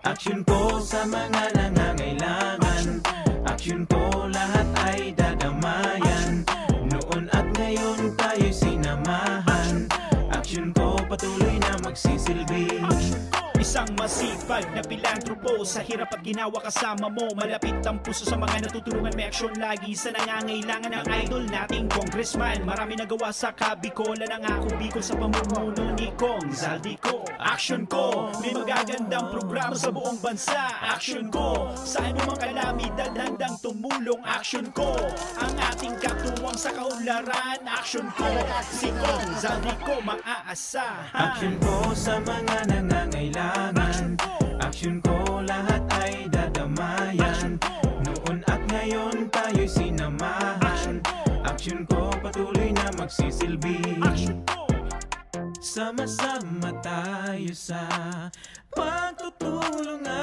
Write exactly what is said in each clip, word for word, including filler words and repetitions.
Aksyon ko sa mga nangangailangan. Aksyon ko lahat ay dadamayan. Noon at ngayon tayo'y sinamahan. Aksyon ko patuloy na magsisilbi. Isang masipag na pilantropo, sa hirap at ginawa kasama mo. Malapit ang puso sa mga natutulungan, may aksyon lagi sa nangangailangan. Ang idol nating congressman, marami nagawa sa Kabikolan. Ang ako Bicol sa pamumuno ni Cong Zaldy Co. Aksyon ko, may magagandang programa sa buong bansa. Aksyon ko, sa anumang kalamidad handang tumulong. Aksyon ko, ang ating katuwang sa kaunlaran. Aksyon ko, si Cong Zaldy Co maaasahan. Aksyon ko sa mga nangangailangan. Aksyon ko, lahat ay dadamayan. Noon at ngayon tayo'y sinamahan. Aksyon ko, patuloy na magsisilbi. Sama-sama tayo sa pagtutulungan.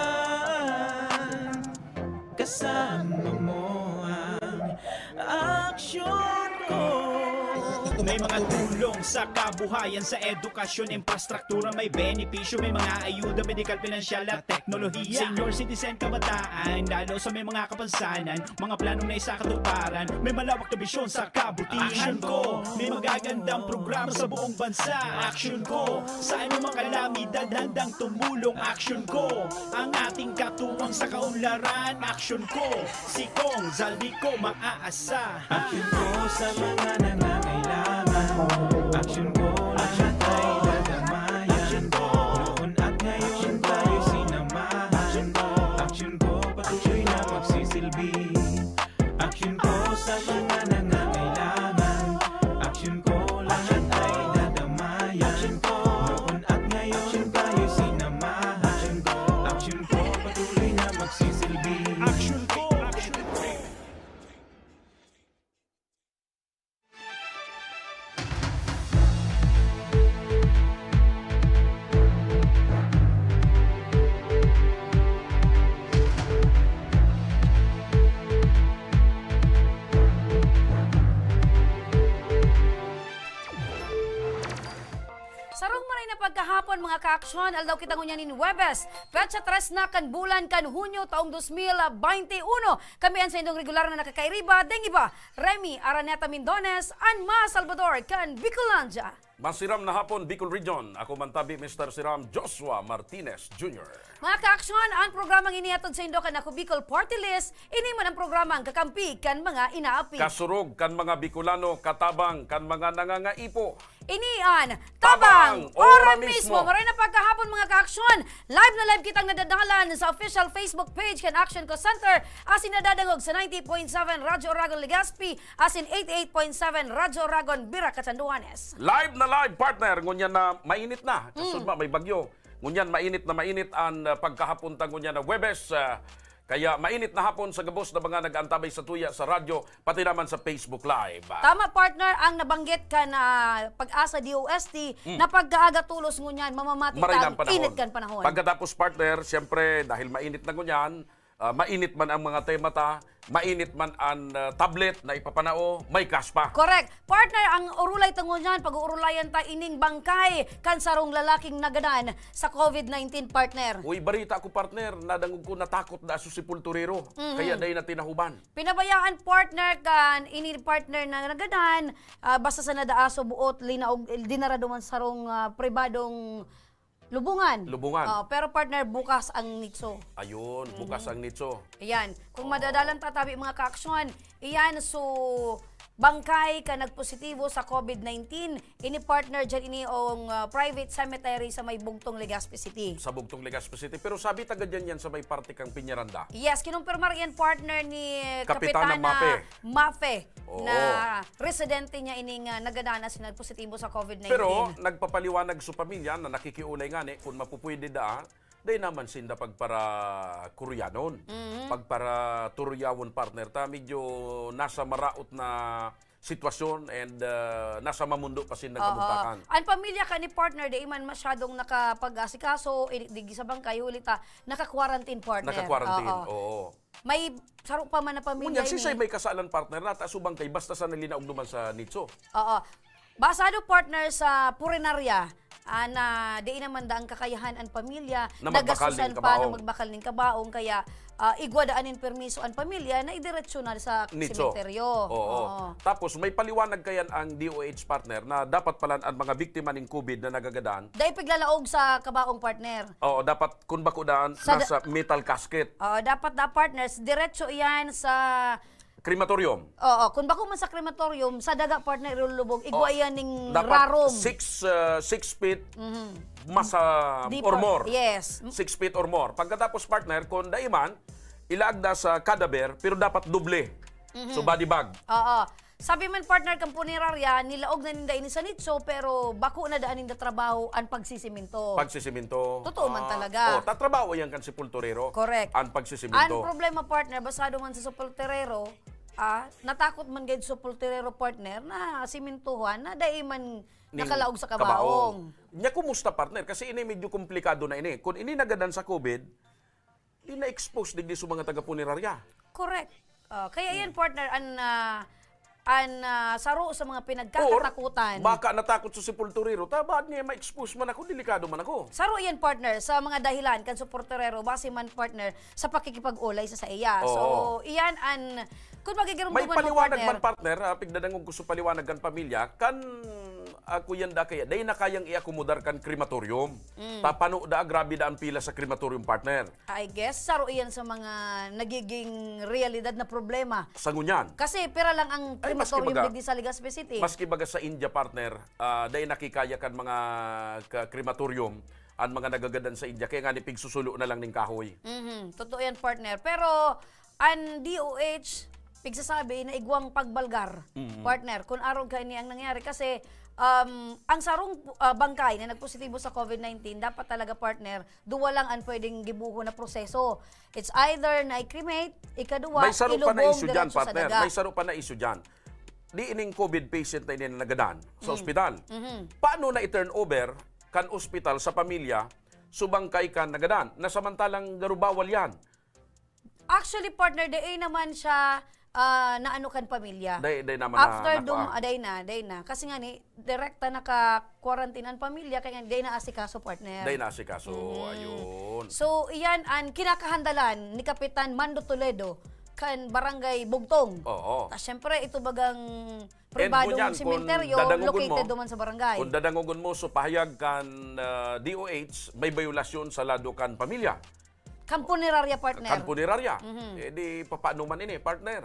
Kasama mo ang aksyon ko. May mga tulong sa kabuhayan, sa edukasyon, infrastruktura, may benepisyo, may mga ayuda, medikal, pinansyal at teknolohiya. Senior citizen, kabataan, lalo sa may mga kapansanan, mga planong naisakatuparan, may malawak na bisyon sa kabutihan. Aksyon ko, may magagandang programa sa buong bansa. Aksyon ko, sa anumang kalamidad handang tumulong. Aksyon ko, ang ating katuwang sa kaunlaran. Aksyon ko, si Cong Zaldy Co maaasahan. Aksyon ko sa mga nangangailangan. Aksyon ko, lahat ay dadamayan. Noon at ngayon tayo sinamahan. Aksyon ko, patuloy na magsisilbi. Aksyon ko sa mga nangangailangan. Aksyon ko, lahat ay dadamayan. Noon at ngayon tayo sinamahan. Aksyon ko, patuloy na magsisilbi. Aksyon ko, aksyon ko. Sarong maray na pagkahapon, mga kaaksyon, aldaw kita ngunyan nin Huwebes, petsa tres na kan bulan kan Hunyo, taong dos mil baynte uno. Kami an saindong regular na nakakairiba, deng iba, Remy Araneta Mindones, an mga Salvador kan Bicolandia. Masiram na hapon, Bicol Region. Ako man tabi, Mister Siram, Joshua Martinez Junior. Mga kaaksyon, ang programang ini hatod saindo kan Ako Bicol Party List, ini man ang programang kakampi kan mga inaapi. Kasurog kan mga Bicolano, katabang kan mga nangangaipo. Ini an Tabang Ora Mismo. Maray na pagkahapon, mga kaaksyon. Live na live kitang nadadalan sa official Facebook page kan Action Co Center, asin nadadangog sa ninety point seven Radyo Oragon Legazpi, asin eighty-eight point seven Radyo Oragon Bira, Catanduanes. Live na live, partner. Ngunyan na mainit na. Kasunod Mm. ba, may bagyo. Ngunyan, mainit na mainit an, ah, pagkahapon ta ngunyan na Huwebes, ah, kaya mainit na hapon sa gabos na mga nag-aantabay sa tuya sa radyo, pati naman sa Facebook Live. Tama, partner, ang nabanggit kan, ah, PAGASA D O S T Mm. na pagkaaga tolos ngunyan, mamamati Maray ta na ang ang panahon. init kan panahon. Pagkatapos, partner, siyempre, dahil mainit na ngunyan, ah, mainit man ang mga tema ta, mainit man an, ah, tablet na ipapanao, may cash pa. Correct. Partner, ang orolay ta ngunyan, pag-uurolayan ta ining bangkay kan sarong lalaking nagadan sa COVID nineteen, partner. Uy, barita ko, partner, nadangog ko natakot na su sepulturero, Mhm. kaya dai na tinahuban. Pinabayaan, partner, kan ini partner na nagadan, ah, basta sa nadaaso buot, linaog, dinara duman sarong, ah, pribadong lubungan. Lubungan. Oo, pero, partner, bukas ang nitso. Ayun, bukas Mhm. ang nitso. Ayan. Kung Oo. madadalan tatabi, mga kaaksyon, iyan, so, bangkay ka nagpositibo sa COVID nineteen. Ini, partner, dyan ini ong, ah, private cemetery sa may Bugtong, Legazpi City. Sa Bugtong, Legazpi City. Pero sabi taga dyan yan sa may parte kang Peñaranda. Yes, kinumpirmar yan, partner, ni Kapitana Kapitana Mafe. Mafe Oo. na residente niya ining, ah, nagadanas na positibo sa COVID nineteen. Pero nagpapaliwanag su pamilya na nakikiulay ngani kung mapupwede daa, dai naman sinda pagparakuryanon, Mhm. pagparaturyawon, partner ta. Medyo nasa maraot na sitwasyon and, ah, nasa mamundo pa sinda Oo. kabuntakan. Ang pamilya ka ni partner, di man masyadong nakapag-asikaso, eh, di, di sa bangkay, huli ta, naka-quarantine, partner. Naka-quarantine, Oo. oo. May saro pa man na pamilya Ngunyan, ini. Sisay may kasalan, partner, na ta subang kay basta sa nalinaog naman sa nitso. Oo. Basado, partner, sa punerarya, ah, na di naman daang kakayahan an pamilya, Na magbakal nagastusan nin pa na kabaong. magbakal nin kabaong, kaya, ah, igwa daan nin permiso an pamilya na idiretso na sa Nicho. sementeryo. Oo. Oo. Tapos may paliwanag kayan ang D O H, partner, na dapat pala ang mga biktima nin COVID na nagagadan. Dai piglalaog sa kabaong, partner. Oo, dapat kung bako daan, Sa da- nasa metal casket. Oo, dapat da, partners, diretso iyan sa Crematorium. Oo, kung bako man sa crematorium, sa daga, partner, ilulubog, igwa Oh, iyan ning dapat rarom. six, uh, six feet Mhm. mas, uh, Deeper. or more. Yes. Six feet or more. Pagkatapos, partner, kung dai man, ilaag na sa cadaver, pero dapat doble. Mhm. So, body bag. Oo. Sabi man, partner, kan punerarya, nilaog na ninda ini sa nicho, pero bako na daan ninda trabaho an pagsisimento. Pagsisimento. Totoo man Ah, talaga. oh, tatrabaho yan kan sepulturero. Correct. An pagsisimento. An problema, partner, basado man sa sepulturero, ah, natakot man gayud sepulturero, partner, na simintuhan na dai man Ning nakalaog sa kabaong. kabaong. Nya, kumusta, partner? Kasi ini medyo komplikado na ini. Kung ini nagadan sa COVID, di na-expose digdi sa mga taga-punerarya. Correct. Oh, kaya yan, Hmm. partner, an, ah, an, ah, saro sa mga Or, pinagkakatakutan. baka natakot sa sepulturero, ta baad niya ma-expose man ako, delikado man ako. Saro yan, partner, sa mga dahilan kan sepulturero, base man, partner, sa pakikipag-olay sa saiya. So, Oo. iyan an, kung May magigirumduman mo, paliwanag partner. man, partner, ah, pigdadangog ko sa paliwanag kan pamilya, kan, ah, kuyan da kaya, dai na kayang i-akomodar kan crematorium. Mm. Tapano da, grabe da ang pila sa crematorium, partner. I guess, saro iyan sa mga nagiging realidad na problema. Sa ngunyan. Kasi pira lang ang Ay, maski crematorium baga, digdi sa Legazpi City. maski baga sa India, partner, ah, dai nakikaya kan mga ka-, crematorium, ang mga nagagadan sa India. Kaya nga ni pigsusulo na lang ning kahoy. Mhm. Totoo yan, partner. Pero an D O H, pigsasabi na igwang pagbalgar, Mhm. partner, kung arog kaini ang nangyari. Kasi, um, ang sarong, ah, bangkay na nagpositibo sa COVID nineteen, dapat talaga, partner, duwa lang ang pwedeng gibuho na proseso. It's either na i-cremate, ikaduwa, May saro pa na ilubong issue dyan, diretso sa partner. daga. May saro pa na issue dyan. Di ining COVID patient na ini na nagadan sa Mm. ospital. Mhm. Paano na i-turn over kan ospital sa pamilya, so bangkay kan nagadan? Na samantalang garo bawal yan. Actually, partner, dai naman siya, ah, naano kan pamilya. Dai, dai naman After na, dum-, nakuha. ah, dai na, dai na. Kasi nga ni, direkta naka-quarantine ang pamilya, kaya nga dai na asikaso, partner. Dai na asikaso, Mhm. ayun. So, iyan an kinakahandalan ni Kapitan Mando Toledo kan Barangay Bugtong. Oo. Ta, syempre, ito bagang And pribadong ngunyan, kung sementeryo, dadangogon mo, located duman sa barangay. kung dadangogon mo, so pahayag kan, ah, D O H, may biolasyon sa lado kan pamilya. Kan punerarya, partner. Kan punerarya. Mhm. Eh, di, papaano man ini, partner?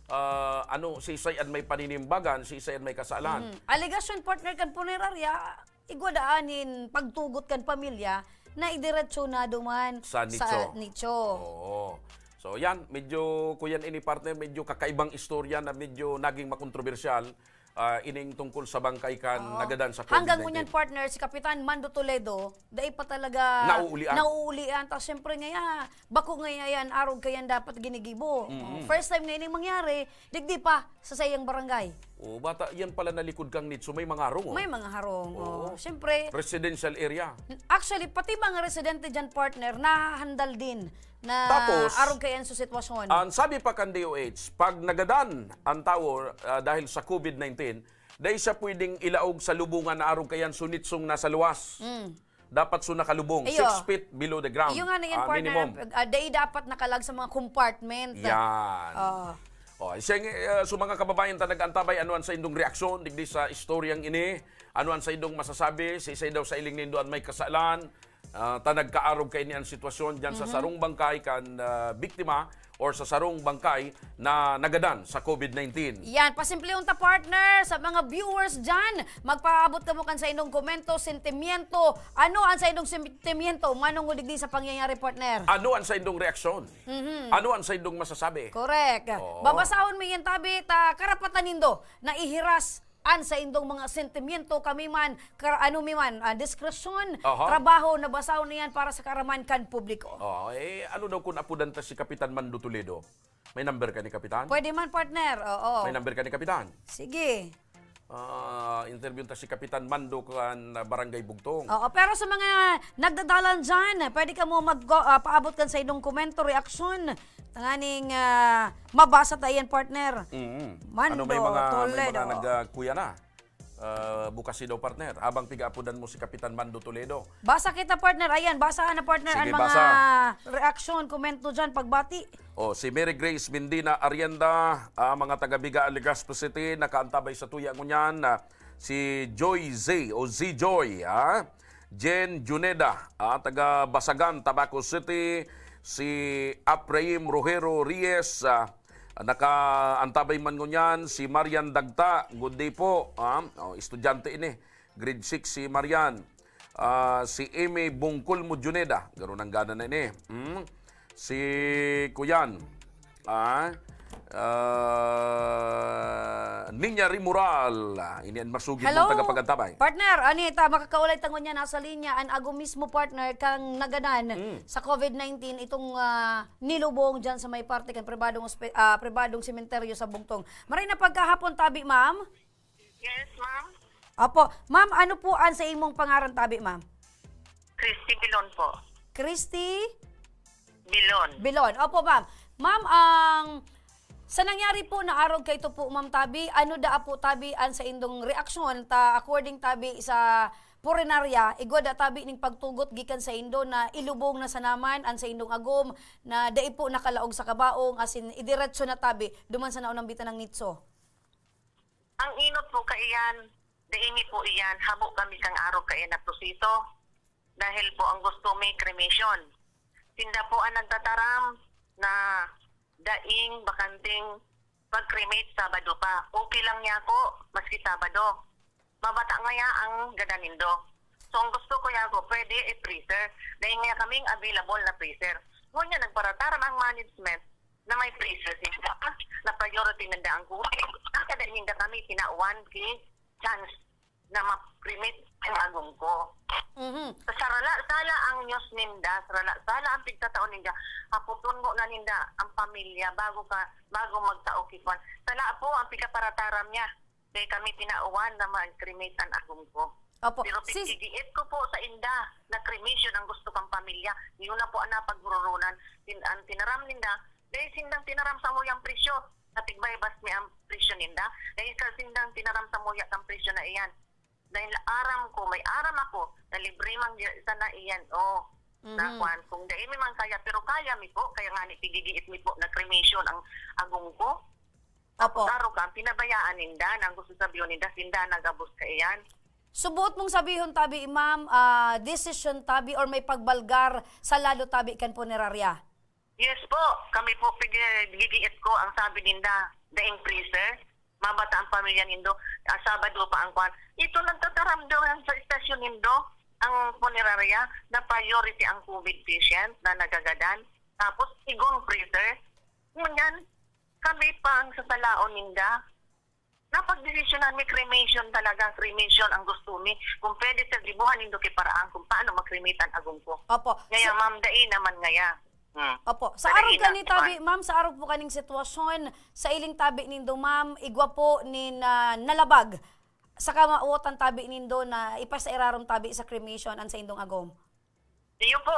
Ah, ano, siisay an may paninimbagan, siisay an may kasalan? Mhm. Alegasyon, partner, kan punerarya, igwa daan nin pagtugot kan pamilya na idiretso na duman Sa sa nicho. nicho. Oo. So, yan, medyo, kuyan ini, partner, medyo kakaibang istorya na medyo naging makontrobersyal, ah, ining tungkol sa bangkay kan Oo. nagadan sa Hanggang COVID nineteen. ngunyan, partner, si Kapitan Mando Toledo, dai pa talaga Nauulian. nauulian. Tas, syempre, ngaya, bako ngaya yan, arog kayan dapat ginigibo. Mm-mm. Oh, first time nga ining mangyari, digdi pa sa saiyang barangay. Oh, bata, yan pala na likod kang nicho, may mga harong, oh. May mga harong, Oo. oh. Syempre, Residential area. actually, pati mga residente dyan, partner, nahahandal din na Tapos, arog kayan sa sitwasyon. ang sabi pa kan D O H, pag nagadan ang tao, ah, dahil sa COVID nineteen, dai siya pwedeng ilaog sa lubungan na arog kayan sunitsong nasa luwas. Mm. Dapat so nakalubong, Iyo. six feet below the ground. Iyo nga na yan, Ah, partner, minimum. ah, dai dapat nakalag sa mga compartment. Yan. Oo. Oh, siya, eh, so mga kababayan ta nag-antabay, ano an saindong reaksyon digdi sa istoryang ini? Ano an saindong masasabi? Siisay daw sa iling nindo an may kasalan? Ah, ta nagkaarog kaini an sitwasyon diyan sa Mhm. sarong bangkay kan, ah, biktima or sa sarong bangkay na nagadan sa COVID nineteen. Yan, pasimplihon ta, partner, sa mga viewers dyan, magpaabot kamo kan saindong komento, sentimiento. Ano an saindong sentimiento manongod digdi sa pangyayari, partner? Ano an saindong reaksyon? Mhm. Ano an saindong masasabi? Correct. Oo. Babasahon mi yan, tabi ta karapatan nindo na ihiras an saindong mga sentimiento, kami man, kar-, ano mi man, ah, diskresyon, Aha. trabaho na basahon na yan para sa kaaraman kan publiko. Oh, eh, ano daw kung apodan ta si Kapitan Mando Toledo? May number ka ni Kapitan? Pwede man, partner. Oo. May number ka ni Kapitan? Sige. Ah, interview ta si Kapitan Mando kan, ah, Barangay Bugtong. Oo, pero sa mga nagdadalan dyan, pwede kamo mag-, ah, paabot kan saindong komento, reaksyon, tanganing, ah, mabasa ta iyan, partner. Mm. Mando Ano, may mga, may Toledo. mga nag, ah, kuya na? Ah, bukas si daw, partner. Habang pigaapodan mo si Kapitan Mando Toledo. Basa kita, partner. Ayan, basahan na, partner, Sige, ang mga basa. reaksyon, komento dyan, pagbati. Oh, si Mary Grace Mindina Arienda, ah, mga taga Biga, Legazpi City, nakaantabay sa tuya ngunyan, ah, si Joy Z o Z Joy, ah, Jen Juneda, ah, taga Basagan, Tabaco City, si Apraim Rojero Reyes, ah, nakaantabay man ngunyan, si Marian Dagta, good day po, ah, oh, estudyante ini, grade six si Marian. Ah, si Amy Bungkol Mujuneda, garo nang gana na ini. Hmm? Si Kuyan, ah, ah, Ninya Rimoral, ah, ini an masugid mong Hello, tagapagantabay. partner. Ani ta, makakaulay ta ngunyan nasa linya an agom mismo, partner, kang nagadan Mm. sa covid nineteen, itong, ah, nilubong dyan sa may parte kan pribadong ospe-, ah, pribadong sementeryo sa Bugtong. Maray na pagkahapon, tabi, ma'am. Yes, ma'am. Opo. Ma'am, ano po an sa imong pangaran, tabi, ma'am? Christy Bilon po. Christy? Bilon. Bilon. Opo, ma'am. Ma'am, ang sa nangyari po na arog kaito po, ma'am, tabi, ano daa po, tabi, an sa indong reaksyon ta, according, tabi, sa punerarya, igwa da, tabi, ning pagtugot gikan sa indo na ilubong na sana man an sa indong agom na dai po nakalaog sa kabaong, asin idiretso na, tabi, duman sa naunang bitanang nitso? Ang inot po kaiyan, dai mi po iyan, habo kami kang arog kaiyan na proseso. Dahil po ang gusto mi, cremation. Sinda po ang nagtataram na daing bakanting pag-cremate Sabado pa. Okay lang niya ako, maski Sabado. Mabata ngaya ang gadan nindo. So, ang gusto ko niya ako, pwede i-freezer. Dahil nga kaming available na freezer. Ngunyan, nagparataram ang management na may freezer sila, na priority nanda ang kuha. Nakada ninda kami, tinawan ki chance na ma-cremate ang agom ko. Mhm. Sarala-sala ang news ninda, sarala-sala ang pigtatao ninda, haputon mo na ninda ang pamilya bago ka, bago magtao ki kwan. Sala po ang pigkaparataram niya. Kaya kami tinauan na mag-cremate ang agom ko. Opo. Pero Sis- piggigiit ko po sa inda na cremation ang gusto kang pamilya. Yun na po ang napaghururunan. Tin-, ang tinaram ninda, dahil sindang tinaram sa mo yung presyo, natigbay bas mi ang presyo ninda. Dahil sa sindang tinaram sa mo yung presyo na iyan. Dahil aram ko, may aram ako, na libre man di-, sana iyan. Oh, Mhm. na kwan. Kung dai mi man kaya, pero kaya mi po, kaya nga ni pigigiit mi po na cremation ang agom ko. Opo. Tapos aro ka, ang pinabayaan ninda, nang gusto sabihin ninda, sinda nagabos ka iyan. So, buot mong sabihon, tabi, ma'am, ah, desisyon, tabi, or may pagbalgar sa lado, tabi, kan punerarya? Yes po, kami po, pig-, gigiit ko, ang sabi ninda, daing freezer, mabata ang pamilya nindo, ah, Sabado pa ang kwan. Ito, nagtataram daw yan sa istasyon nindo, ang punerarya, na priority ang covid patient na nagagadan. Tapos, igong freezer. Ngunyan, kami pa ang sasalaon ninda. Napagdesisyonan mi, cremation talaga, cremation ang gusto mi. Kung pwede, sir, gibuhan nindo ki paraan kung paano ma-cremate ang agom ko. Opo. Ngaya, So ma'am, dai naman ngaya. Hmm. Opo. Sa Dai arog na, kani, tabi, kuwan. ma'am, sa arog po kaning sitwasyon, sa iling tabi nindo, ma'am, igwa po nin, ah, nalabag sa kamawotan, tabi, nindo na ipasairarom, tabi, sa cremation an saindong agom? Iyo po.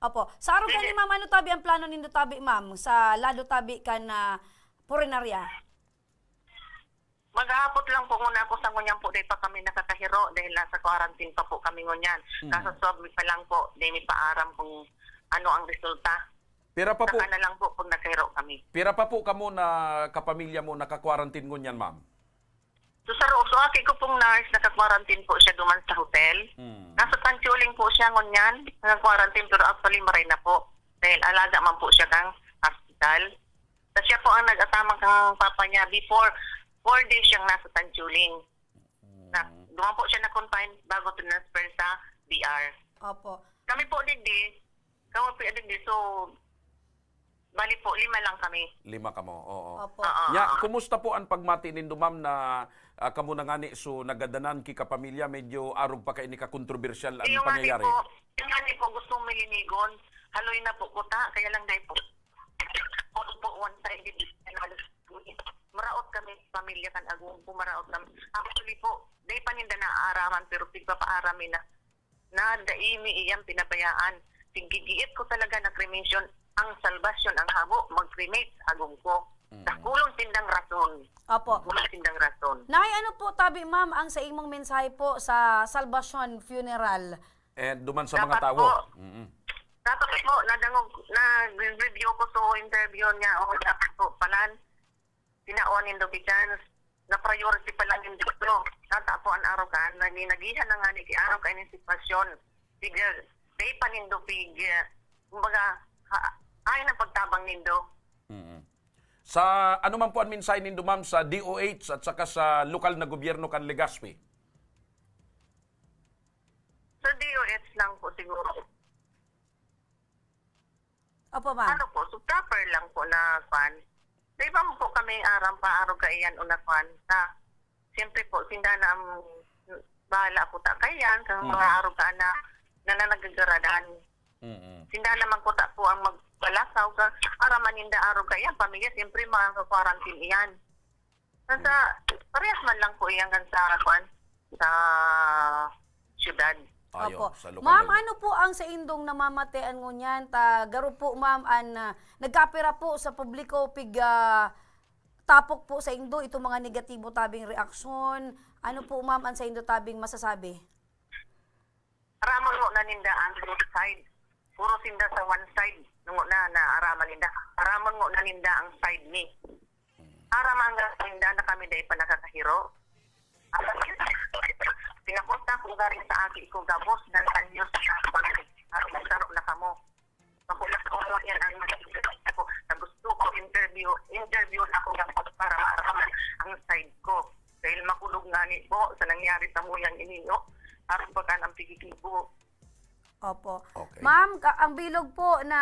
Opo. Sa arog Sige. kani, ma'am, ano, tabi, ang plano nindo, tabi, ma'am, sa lado, tabi, kan, ah, punerarya? Maghahapot lang po muna ako sa ngunyan po, dahil pa kami nakakahiro, dahil nasa quarantine pa po kami ngunyan. Hmm. Nasa swab pa lang po, di mi pa aram kung ano ang resulta. Pira pa po Saka na lang po pag nakahiro kami. Pira pa po kamo na kapamilya mo naka-quarantine ngunyan, ma'am? So, sa ro-, so, aki ko pong nurse, naka-quarantine po siya duman sa hotel. Hmm. Nasa Tanchuling po siya ngunyan, naka-quarantine, pero actually, maray na po. Dahil alaga man po siya kang hospital. Tapos siya po ang nag-atamang kang papa niya before, four days siyang nasa Tanchuling. Na, Hmm. duman po siya na-confine bago transfer sa B R. Opo. Kami po, digdi, kami po, digdi, so, bali po, lima lang kami. Lima kamo, oo. Opo. Oo, Nya, oo. kumusta po ang pagmati nindo, ma'am, na, ah, kamo na ngani, so, nagadanan ki kapamilya, medyo arog pa kaini ka kontrobersyal ang Iyo nga ni pangyayari? po, iyo nga ni po, gusto mong milinigon, haloy na po kuta, kaya lang dahil po, ano po, one-sided, maraot kami, pamilya kan agom po, maraot kami. Actually po, dahil pa ninda naaaraman, pero pigpapaarami na, na dai mi iyang pinabayaan. Siggigiit ko talaga na cremation ang salbasyon, ang habo, mag-cremate, agom ko. Mm. Dakulon sindang rason. Opo. Dakulon sindang rason. Nay, ano po, tabi, ma'am, ang sa imong mensahe po sa Salvacion Funeral? And duman sa mga Dapat tawo. po. Mm-mm. Dapat po, nadangog, nag-review ko sa interview niya, o dapat po, palan, tinawan nindo ki chance, na priority pa lang nindo ito. Tata po ang arogan, na ginagihan na nga ni ki arogan yung sitwasyon. Sige, day pa nindo, pig, kumbaga, ha, ay ng pagtabang nindo. Mm-mm. Sa ano man po ang mensahe nindo, ma'am, sa D O H at saka sa lokal na gobyerno kan Legazpi? Sa D O H lang po siguro. Opo, ma'am. Ano po, so proper lang po na kwan. Sa iba mo po kami aram pa, araw kaiyan o na kwan. Sa, siyempre po, sinda na ang bahala po ta kaiyan, sa mga Mm. araw ka na, na, na nagagaradan. Mm-mm. Sinda naman ko ta po ang magbalakaw ka, para maninda araw kaiyan, pamilya, siyempre, mga quarantine iyan. Nasa, parehas man lang po iyan kan sa, kwan, sa syudad. Ayo, Opo. sa lokal Ma'am, na ano po ang sa indong namamatean ngunyan? Ta, garo po, ma'am, an, ah, nagkapira po sa publiko, pig, ah, tapok po sa indo itong mga negatibo tabing reaksyon. Ano po, ma'am, ang sa indo tabing masasabi? Aramon mo na ninda ang both side. Puro sinda sa one side. Nung na, na araman ninda. Aramon mo na ninda ang side ni. Aram ang ninda na kami dahil pa nakakahiro. Pinapunta ko galing sa aki ko gabos dan anyos na pag nagsaro na kamo. Makulat ko lang yan ang mga ako. Na gusto ko interview, interview na ako dapat para maaraman ang side ko. Dahil makulog nga ni po sa nangyari sa muyang ininyo. Aram pa ka ng pigigibo. Opo. Okay. Ma'am, ka- ang bilog po na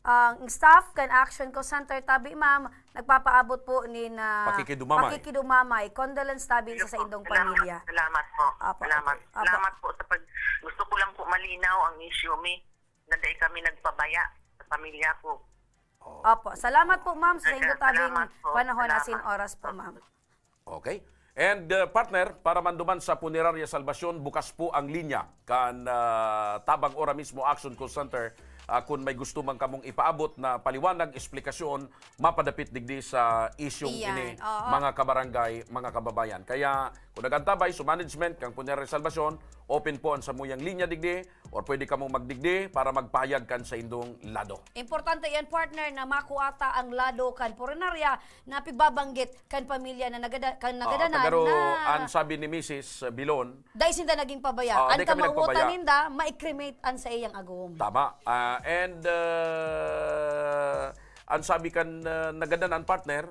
ang staff kan Action Call Center, tabi, ma'am, nagpapaabot po ni na Pakikidumamay. pakikidumamay. Condolence, tabi, sa, sa indong Salamat, pamilya. salamat po. Apo, Salamat. apo. Salamat po sa pag-, gusto ko lang po malinaw ang issue, mi. Na dahil kami nagpabaya sa pamilya ko. Oh. Opo. Salamat po, ma'am, sa Kaya, indo tabing salamat po. panahon Salamat. asin oras po, ma'am. Okay. And, uh, partner, para man duman sa Punerarya Salvacion, bukas po ang linya kan, uh, Tabang Ora mismo Action Call Center. Uh, kun may gusto man kamong ipaabot na paliwanag, eksplikasyon, mapadapit digdi sa isyong Iyan, ini, oo. mga kabarangay, mga kababayan. Kaya, kung nag-antabay sa management kang Punerarya Salvacion, open po ang samuyang linya digdi, or pwede kamong magdigdi para magpahayag kan sa indong lado. Importante yan, partner, na makuha ta ang lado kan punerarya na pigbabanggit kan pamilya na nagada-, kan Oo, nagadanan tagaro, na ang sabi ni Misis Bilon, dai sinda naging pabaya. Oo, An dai kami kamawot nagpabaya. ninda, mai-cremate an sa iyang agom. Tama. Ah, and, ah, ang sabi kan, ah, nagadanan, partner,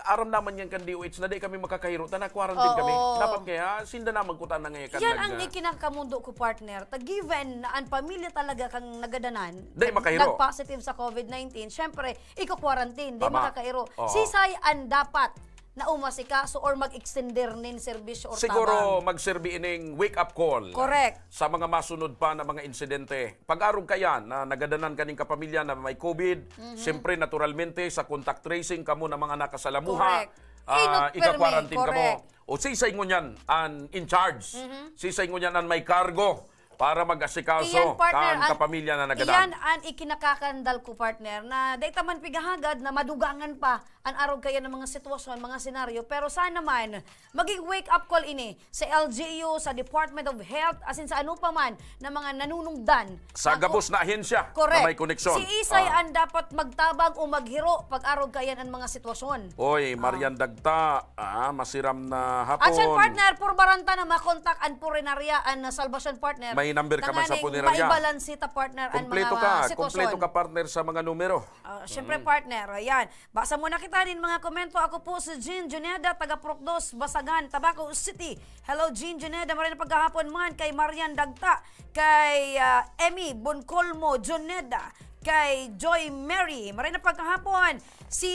aram naman yan kan D O H na dai kami makakahiro, ta na-quarantine Oo. kami. Dapat kaya, sinda naman kuta na ngayon kan Yan nag-, ang ah, ikinakamundo ko, partner. Ta given na ang pamilya talaga kang nagadanan, Dai nag-, makahiro. nag-positive sa covid nineteen, syempre, iko-quarantine, di Tama. makakahiro. Oo. Sisay ang dapat na umasikaso or mag-extender nin serbisyo or Siguro tabang. magserbi ining wake-up call Correct. sa mga masunod pa na mga insidente. Pag-arog ka yan na nagadanan kaning kapamilya na may covid, Mhm. siyempre, naturalmente, sa contact tracing, kamo na mga nakasalamuha, Correct. ah, Inot permi, ika-quarantine kamo. correct. O sisay ngunyan an in charge. Mhm. Sisay ngunyan an may kargo para mag-asikaso Iyan, partner, kan an, kapamilya na nagadan. iyan an ikinakakandal ko, partner, na dai ta man pigahagad na madugangan pa an arog kaya ng mga sitwasyon, mga senaryo. Pero sana man, maging wake-up call ini sa L G U, sa Department of Health, asin sa ano pa man na mga nanunungdan. Sa Ako, gabos na ahensya na correct. may koneksyon. Si Isay Ah. ang dapat magtabang o maghiro pag-arog kaya ng mga sitwasyon. Oy, Ah. Marian Dagta, ah, masiram na hapon. At siyan, partner, purbaran ta na makontak an punerarya, an, ah, Salvation, partner. May number ka man sa Tanganing punerarya? maibalanse ta, partner, an Kompleto mga ka, sitwasyon. kompleto ka, partner, sa mga numero. Ah, syempre, Mm. partner, ayan. Basa muna kita nin mga komento. Ako po si Jean Juneda, taga Purok Dos, Basagan, Tabaco City. Hello, Jean Juneda. Maray na pagkahapon man kay Marian Dagta, kay, ah, Emmy Boncolmo Juneda, kay Joy Mary. Maray na pagkahapon. Si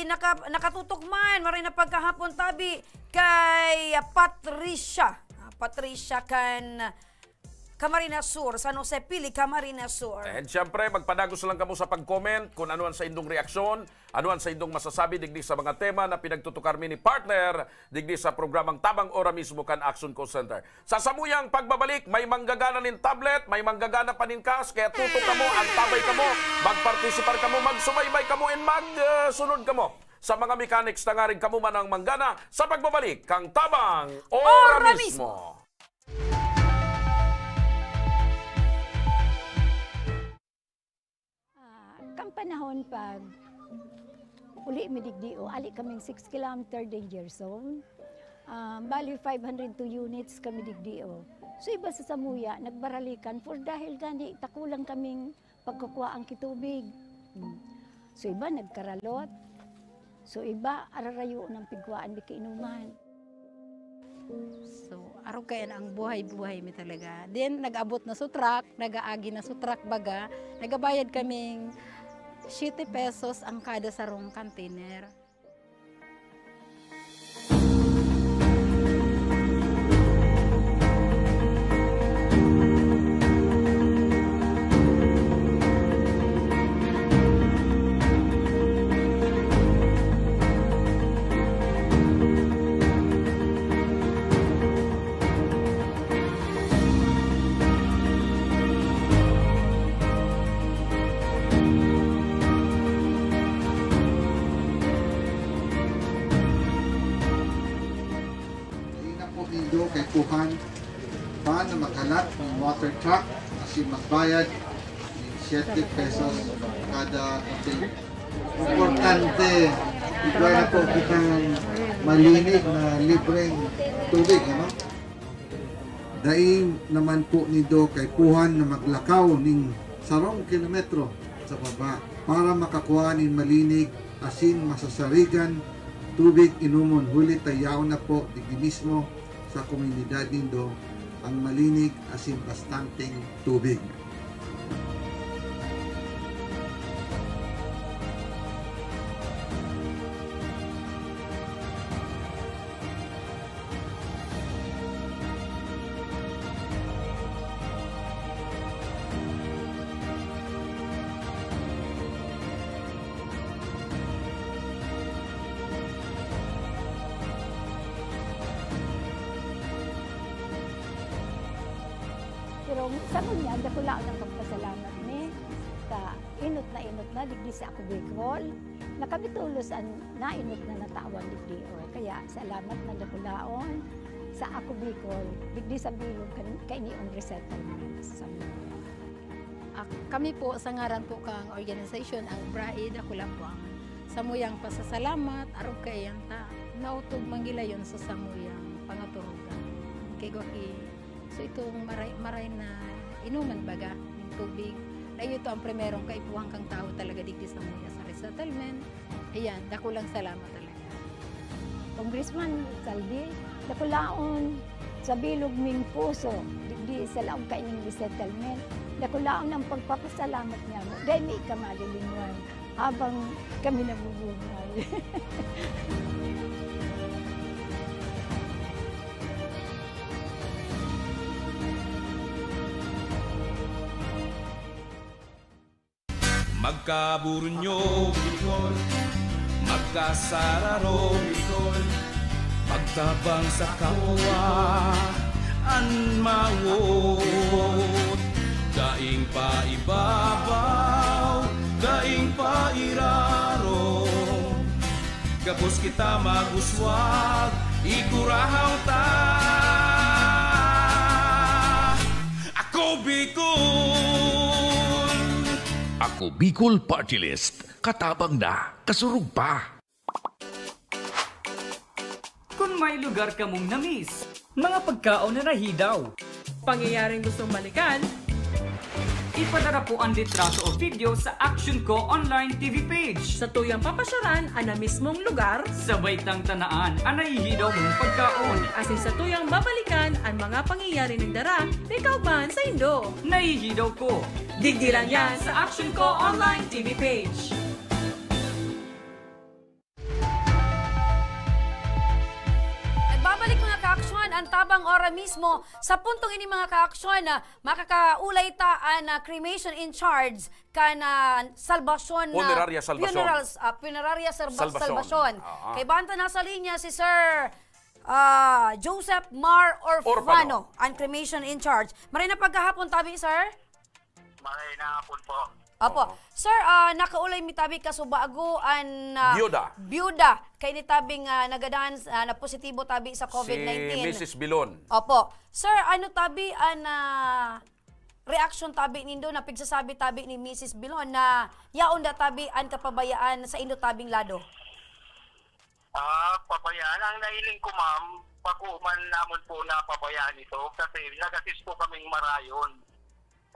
naka-, nakatutok man, maray na pagkahapon, tabi, kay, ah, Patricia. Ah, Patricia kan Camarines Sur, San Jose, Pili, Camarines Sur. And syempre, magpadagos lang kamo sa pag-comment kung ano ang sa indong reaksyon, ano ang sa indong masasabi digdi sa mga tema na pinagtutukar mi ni partner digdi sa programang Tabang Ora Mismo kan Action Call Center. Sa samuyang pagbabalik, may manggagana nin tablet, may manggagana pa nin cash, kaya tutok kamo, antabay kamo, magpartisipar kamo, magsubaybay kamo, and magsunod kamo sa mga mechanics na ngaring kamo man ang manggana sa pagbabalik kang Tabang Ora Ora Mismo. Mismo. Ah, kan panahon pag uli mi digdi, o, ali kaming six kilometer danger zone. Ah, bali, five hundred two units kami digdi, o. So, iba sa samuya, nagbaralikan for dahil gani, takulang kaming pagkukwaang kitubig. Hmm. So, iba nagkaralot. So, iba, ararayo ng pigwaan di kainuman. So, arog kaya na ang buhay-buhay mi talaga. Then, nag-abot na sa truck, nag-aagi na sa truck baga, nagabayad kaming siete pesos ang kada sarong container. Dai na po nindo kaipuhan pa na maghalat nin water truck asin magbayad nin siete pesos kada container. Importante, igwa na po kitang malinig na libreng tubig, ano? Dai naman po nindo kaipuhan na maglakaw nin sarong kilometro sa baba para makakua nin malinig asin masasarigan tubig inomon, huli ta yaon na po digdi mismo sa komunidad nindo ang malinig asin bastanteng tubig. Pero sa ngunyan, dakulaon ang pagpasalamat mi ta enot na enot na digdi sa Ako Bicol, na kami tolos an naenot na natawan digdi. O, kaya salamat na dakulaon sa Ako Bicol, digdi sa bilog kan, kaini an resettlement sa Moro. Ak-, kami po, sa ngaran po kang organisasyon, ang BRAID, ako lang po ang samuyang pasasalamat, arog kaiyan ta, naotob man gilayon sa samuyang pangaturugan. Kay Gwaki, so itong maray, maray na inuman baga, yung tubig, na ito ang primerong kaipuhan kang tao talaga digdi sa mga sa resettlement. Ayan, dakulang salamat talaga. Congressman Saldi, dakulaon sa bilog ming puso, digdi sa laog kaining resettlement, dakulaon ang pagpapasalamat niya mo. Dahil may ikamalilingwan habang kami nabubuhay. Magkaburunyo, Bicol. Magkasararo, Bicol. Magtabang sa kapwa, an mawot. Daing paibabaw, daing pairarom. Gabos kita mag-uswag, igurahaw ta. Ako Bicol! Ako Bicol Party List. Katabang na, kasurog pa. Kung may lugar kamong na-miss, mga pagkaon na nahidaw, pangyayaring gustong balikan, ipadara po ang litrato o video sa Action Ko Online T V page. Sa tuyang papasyaran an na mismong lugar, sabay tang tanaan an nahihidaw mong pagkaon. Asin sa tuyang babalikan an mga pangyayari nagdara kay kauban saindo. Nahihidaw ko. Digdi lang yan sa Action Ko Online T V page. Nagbabalik, mga kaaksyon, ang Tabang ora mismo, sa puntong ini, mga kaaksyon, ah, makakaulay ta an, ah, cremation in charge kan, ah, Salvacion na Funeraria Salvacion. Funerals, ah, Funeraria Salva-, Salvacion. Salvacion. Ah, ah. Kay banta nasa linya si Sir, ah, Joseph Mar Orfano, Orfano. An cremation in charge. Maray na pagkahapon, tabi, sir? Maray na hapon po. Opo. Oo. Sir, ah, nakaulay mi tabi kasubago an, ah, Biyuda. Biyuda. Kay ni tabing, ah, nagadan, ah, na positibo tabi sa COVID nineteen. Si Missus Bilon. Opo. Sir, ano tabi an, ah, reaksyon tabi nindo na pigsasabi tabi ni Missus Bilon na yaon da tabi an kapabayaan sa indo tabing lado? Ah, pabayaan. Ang nahiling ko, ma'am, bako man namon po na pabayaan ito kasi nag-assist po kaming marayon.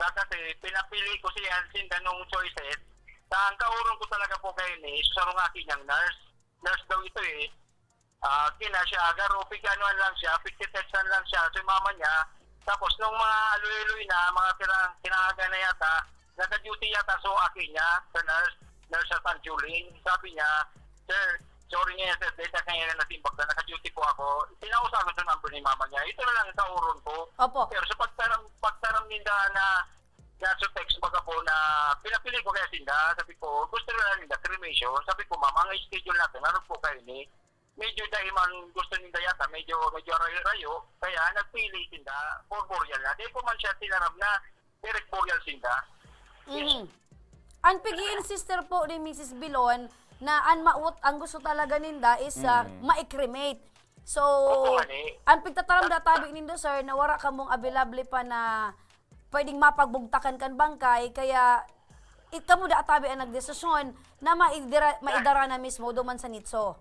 Sa kasi, pinapili ko siya sinda nung choices. Sa ang kaurong ko talaga po kayo ni, sa sarong aki niyang nurse. Nurse daw ito eh. Ah, kina siya, garo, piganoan lang siya, pigtitestan lang siya, si mama niya. Tapos, nung mga aloy-aloy na, mga kina-, kinaaga na yata, naka-duty yata, so aki niya, sa nurse, nurse sa San Julian, sabi niya, "Sir, sorry ngayon, sir, dahil sa kanya na nasimbag na, naka-duty po ako." Pinausap ko sa number ni mama niya. Ito na lang ang kauron ko. Opo. Pero sa pagtaram, pagtaram ninda na, na sa text baga po na pinapili ko kaya sinda, sabi ko, "Gusto na lang ninda cremation." Sabi ko, "Ma'am, ang schedule natin, ano po kayo ni?" Medyo dahil man gusto ninda yata, medyo, medyo rayo-rayo, kaya nagpili sinda for burial na. Di ko man siya tinaram na direct burial sinda. Mhm. An pig-i-insist po ni Missus Bilon na an maot, ang gusto talaga ninda is, ah, Mm. ma-cremate. So, Opo, ani. An pigtataram da tabi nindo, sir, na wara kamong available pa na pwedeng mapagbugtakan kan bangkay, kaya i-, kamo da tabi ang nagdesisyon na maidira-, maidara na mismo duman sa nitso.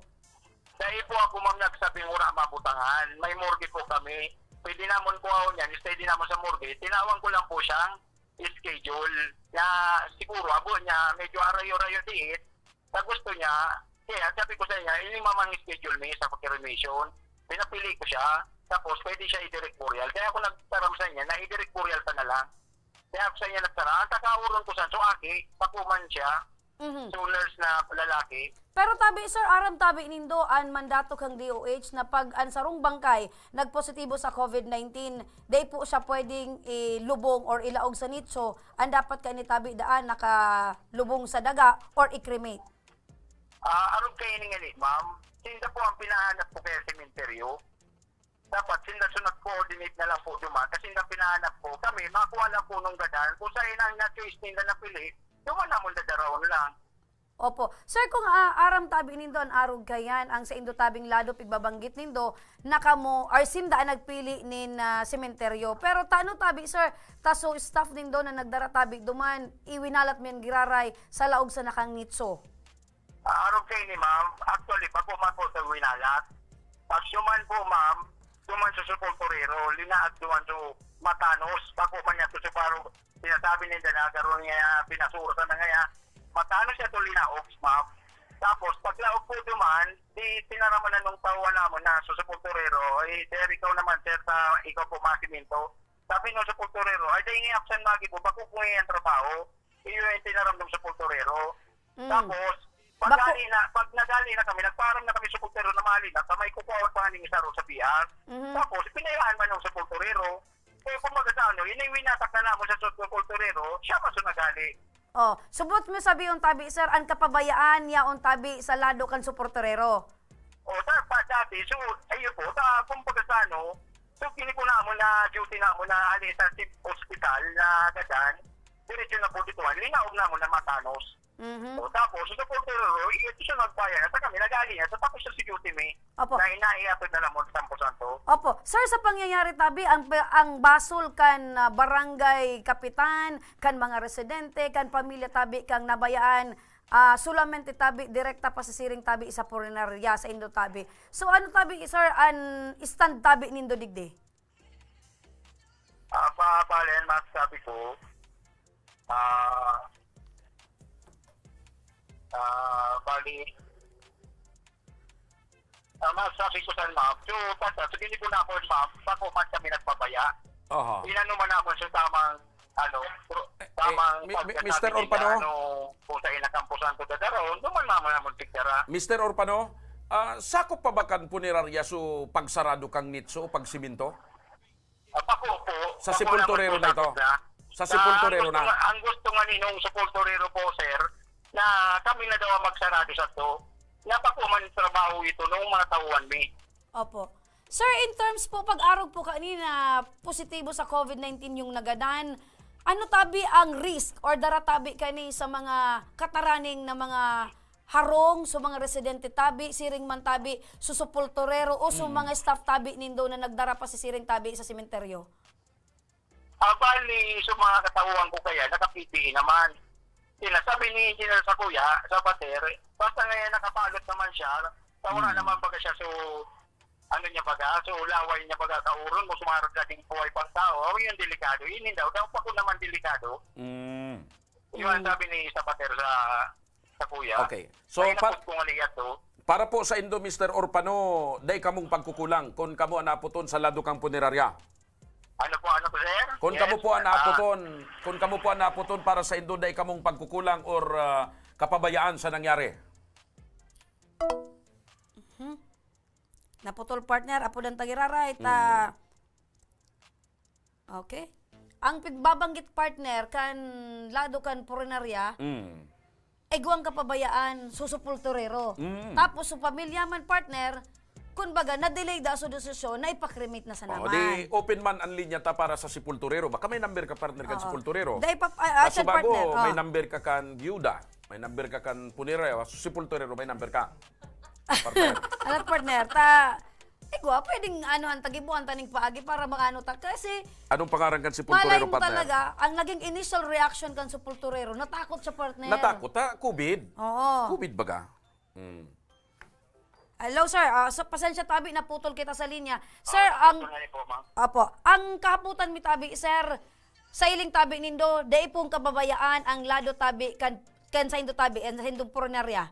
Dai po ako, ma'am, nagsabing wala mabutangan. May morgue po kami. Pwede namon kuhaon yan. Stay din namon sa morgue. Tinawag ko lang po siyang schedule na siguro abo niya medyo arayo-rayo diit. Sa gusto niya, kaya sabi ko sa niya, "Ini mamang schedule mi sa cremation." Pinapili ko siya. Tapos pwede siya i-direct burial. Kaya ako nagtaram sa niya na i-direct burial pa na lang. Kaya ako sa niya nagtaram, ang kakauron ko sa so aki, pakuman siya. Mhm. So, nurse na lalaki. Pero tabi, sir, aram tabi nindo an mandato kang D O H na pag an sarong bangkay nagpositibo sa COVID nineteen, dai po siya pwedeng ilubong or ilaog sa nitso, an dapat kaini tabi daan nakalubong sa daga or i-cremate. Ah, arog kaini ngani, ma'am. Sinda po ang pinahanap ko kaya sementeryo. Dapat sinda so nag-coordinate na lang po duman, kasi sinda pinahanap ko. Kami, makuha lang po nung gadan. Kung sa inang na-choice ninda napili, duman namon dadarawon lang. Opo. Sir, kung, ah, aram tabi nindo an arog kayan, ang saindo tabing lado pigbabanggit nindo na kamo or sinda an nagpili nin, ah, sementeryo. Pero tano tabi, sir, ta so staff nindo na nagdara tabi duman, iwinalat mi an giraray sa laog sa nakang nitso? Ah, arog kaini, ma'am. Actually, bako man po sa winalat. Pag duman po, ma'am, duman sa sepulturero, linaag duman sa matanos. Bako man niya to sa parang sinasabi ninda na garo niya pinasura sa mga ya. Matanos siya to linaog, ma'am. Tapos, paglaog po duman, di tinaraman na nung tawa namon na sa sepulturero, "Eh, sir, ikaw naman, sir, sa ikaw po masiminto." Sabi nung sepulturero, "Ay, dahil nga absent lagi po, bako po nga yung trabaho." Iyo yung tinaram ng sepulturero. Mm. Tapos, pag Bako- gali na, pag nagali na kami, nagpaaram na kami sa sepulturero na mali na, kamay ko po ang panganing isa ro sa P R. Mhm. Tapos, pinayaan man ng sepulturero. Kaya kumbaga sa ano, yun yung winatak na namon sa sepulturero, siya pa so nagali. Oh, subot mo sabi yung tabi, sir, ang kapabayaan niya ang tabi sa lado kan suporterero. O, sa, pa, dati, so, ayun po, sa, kumbaga sa ano, so, kini po namon na duty namon na ali sa tip hospital na gadan, diretso na po dito, linaog namon na matanos. Mhm. O, tapos, sa portero, ito siya nagpaya na, sa kami, nag-aali na, so, tapos siya si duty, may Opo. na inaiatod na lang mo sa Campo Santo. Opo. Sir, sa pangyayari tabi, ang, ang basol kan, ah, barangay kapitan, kan mga residente, kan pamilya tabi, kang nabayaan, ah, solamente tabi, direkta pa sa siring tabi, sa punerarya, sa indo tabi. So, ano tabi, sir, an stand tabi nindo digdi? Ah, pa, bale, ang masasabi ko, ah, ah, bali, ah, masasabi ko sa ma'am, so, basta, sabihin ko na ako, ma'am, bako man kami nagpabaya. Aha. Inano man ako sa tamang, ano, pro-, Eh, eh, tamang mi-, mi-, pagkasabi Mister nila, Orpano? ano, kung sa inakampusan ko dadaron, duman naman naman pigdara. Mister Orpano, Ah, sakop pa ba kan punerarya so pagsarado kan nitso o pagsemento? Apa ko po, Sa ako sepulturero naman po na ito? sakop na. Sa Sa sepulturero ang gusto na? nga, ang gusto nga ni nung sepulturero po, sir, na kami na daw ang magsarado sa to. Napa ko man trabaho ito nung mga tauhan mi. Opo. Sir, in terms po, pag-arog po kanina, positibo sa covid nineteen yung nagadan, ano tabi ang risk or dara tabi kani sa mga kataraning na mga harong sa mga residente tabi, siring man tabi, sa sepulturero o sa Hmm. mga staff tabi nindo na nagdara pa si siring tabi sa sementeryo? Ah, bali, sa mga katauhan ko kaya, naka-P P E naman. Sinasabi ni Engineer sa kuya, sa pater, basta ngayon nakabalot naman siya, sa wala Hmm. naman baga siya, so, ano niya baga, so, laway niya baga sa uron mo, sumarag na ding buhay pang tao, oh, yun delikado, yun daw, daw pa ko naman delikado. Hmm. Yun ang Hmm. sabi ni sa pater sa, sa kuya. Okay. So, Ay, pa- napos ko nga liya to. Para po sa indo, Mister Orpano, dai kamong pagkukulang kun kamo an apoton sa lado kang punerarya. Ano po, ano po, sir? Kun Yes. kamo po an Ah. apoton, kun kamo po an apoton para sa indo, dai kamong pagkukulang or, ah, kapabayaan sa nangyari? Mhm. Naputol, partner, apo dan tagiraray, ta- Mm. Okay. Ang pigbabanggit, partner, kan lado kan punerarya, Mm. igwang kapabayaan, susupulturero. Mm. Tapos, sa pamilya man, partner, kun baga, na-delay da sa desisyon, na ipakremate na sa Oo, naman. Di open man ang linya ta para sa sepulturero. Baka may number ka, partner, kan Oo. sepulturero. Dai pa, ah, Kaso atyan, bago, partner. may Oh. number ka kan byuda, may number ka kan punerarya, sa sepulturero, may number ka. Partner. Alat, partner, ta, igwa, pwedeng ano, ang tagibuan taning paagi para makaano ta. Kasi, Anong pangaran kan sepulturero, malay mo partner? talaga, ang naging initial reaction kan sepulturero, natakot siya, partner. Natakot, ha? Covid? Oo. Covid baga? Hmm. Hello, sir. Ah, so, pasensya tabi, naputol kita sa linya. Sir, Ah, ang naputol na rin po, ma'am. Opo. Ang kahapotan mi tabi, sir, sa iling tabi nindo, dai pong kababayaan ang lado tabi kan, kan sa indo tabi, and sa indong punerarya.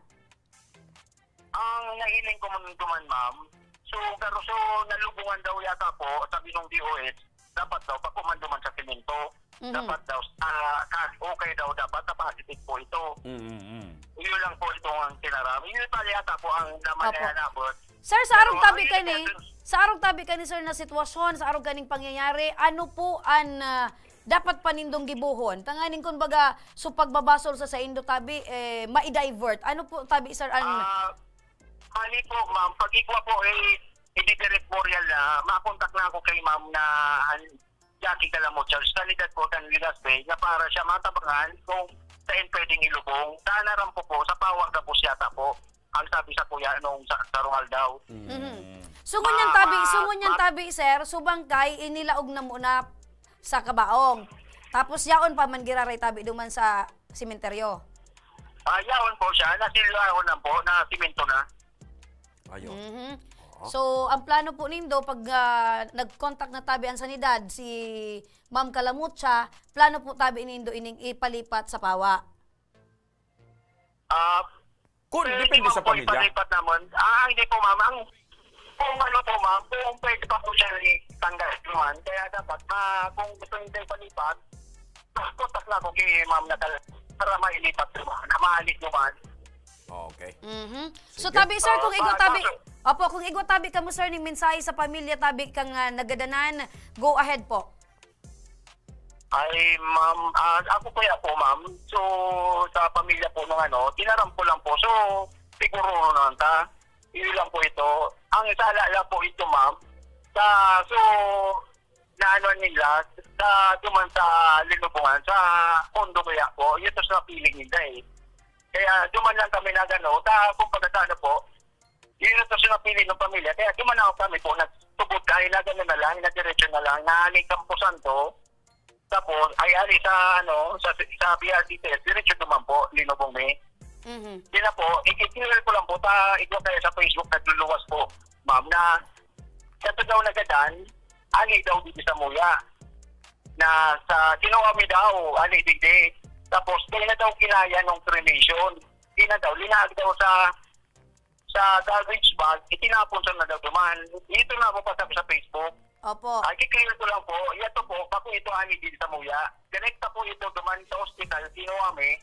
Ang nahiling ko man duman, ma'am, so, pero so, nalubungan daw yata po, sabi nung D O S, dapat daw, pag kuman duman sa semento, Mhm. dapat daw, ah, kas-, okay daw, dapat na positive po ito. Mm, mm, mm. Yun lang po itong ang tinaram. Yun pala yata po ang naman Opo. na nabot. Sir, sa Pero arog tabi ang kani, sir, sa arog tabi kani, sir, na sitwasyon, sa arog kaning pangyayari, ano po an, ah, dapat pa nindong gibohon? Tanganing, kun baga, so pagbabasol sa saindo tabi, eh, mai-divert. Ano po tabi, sir, an Ah, bali po, ma'am, pag igwa po, eh, ididirect burial na, makontak na ako kay ma'am na an-, Jackie Calamot, Charles, kalidad po kan Legazpi, na para siya matabangan kung saan pwedeng ilubong. Sa Anaram po po, sa Pawag na po siya ta po, ang sabi sa kuya nung sa, sa Rungal daw. Mm. Mhm. So, ngunyan Ah, tabi, ma-, so, ngunyan ma- tabi, sir, so, bangkay, inilaog na muna sa kabaong. Tapos, yaon pa man giraray tabi duman sa sementeryo. Ah, yaon po siya. Nasilyaon na po. Na simento na. Ayun. Mhm. Oo. So, ang plano po nindo, pag, ah, nag-contact na tabi ang sanidad, si Ma'am Calamutcha, plano po tabi nindo ining ipalipat sa Pawa? Ah, Kung pwede depende man sa po pamilya. ipalipat naman. Ah, hindi po, ma'am. Ang, kung ano po, ma'am, kung pwede pa po siya itanggal naman, kaya dapat, ah, kung gusto niyo ipalipat, ah, contact na ako kay ma'am Natal para mailipat naman, na maalis naman. Okay. Mhm. So, Sige. tabi, sir, kung Ah, igwa ah, tabi, kaso opo, kung igwa tabi kamo, sir, ning mensahe sa pamilya tabi kang, ah, nagadanan, go ahead po. Ay, ma'am, ah, ako kaya po, ma'am. So, sa pamilya po nung ano, tinaram ko lang po. So, siguro na lang ta. Yun lang po ito. Ang sala lang po ito, ma'am. Sa, so, na ano nila, sa, duman sa Linubungan, sa kondo kaya po, yun to sa piling nila eh. Kaya duman lang kami nagano, sa, kumbaga sa ano po, yun ito sa napili ng pamilya. Kaya duman ako kami po, nagtubod dahil na gano'n na lang, na diretso na lang, na ni Campo Santo, tapos, ay, ali sa, ano, sa, sa B R T T S, diretso duman po, Linubong Mi. Mhm. Di na po, i-clear ko lang po, ta, igwa kayo sa Facebook, nagluluwas po, ma'am, na sa Tugaw na Gadan, ali daw dito sa Muya. Na sa Kinuha Mi daw, ali dito. Tapos, kaya na daw kinaya nung cremation. Di na daw, linag daw sa sa garbage bag, itinapon sa nagatuman. Ito na po pasabi sa Facebook. Opo. Ay, kiklear ko lang po. Yato po, bako ito ani din sa Muya. Direkta po ito duman sa ospital, kinuha mi.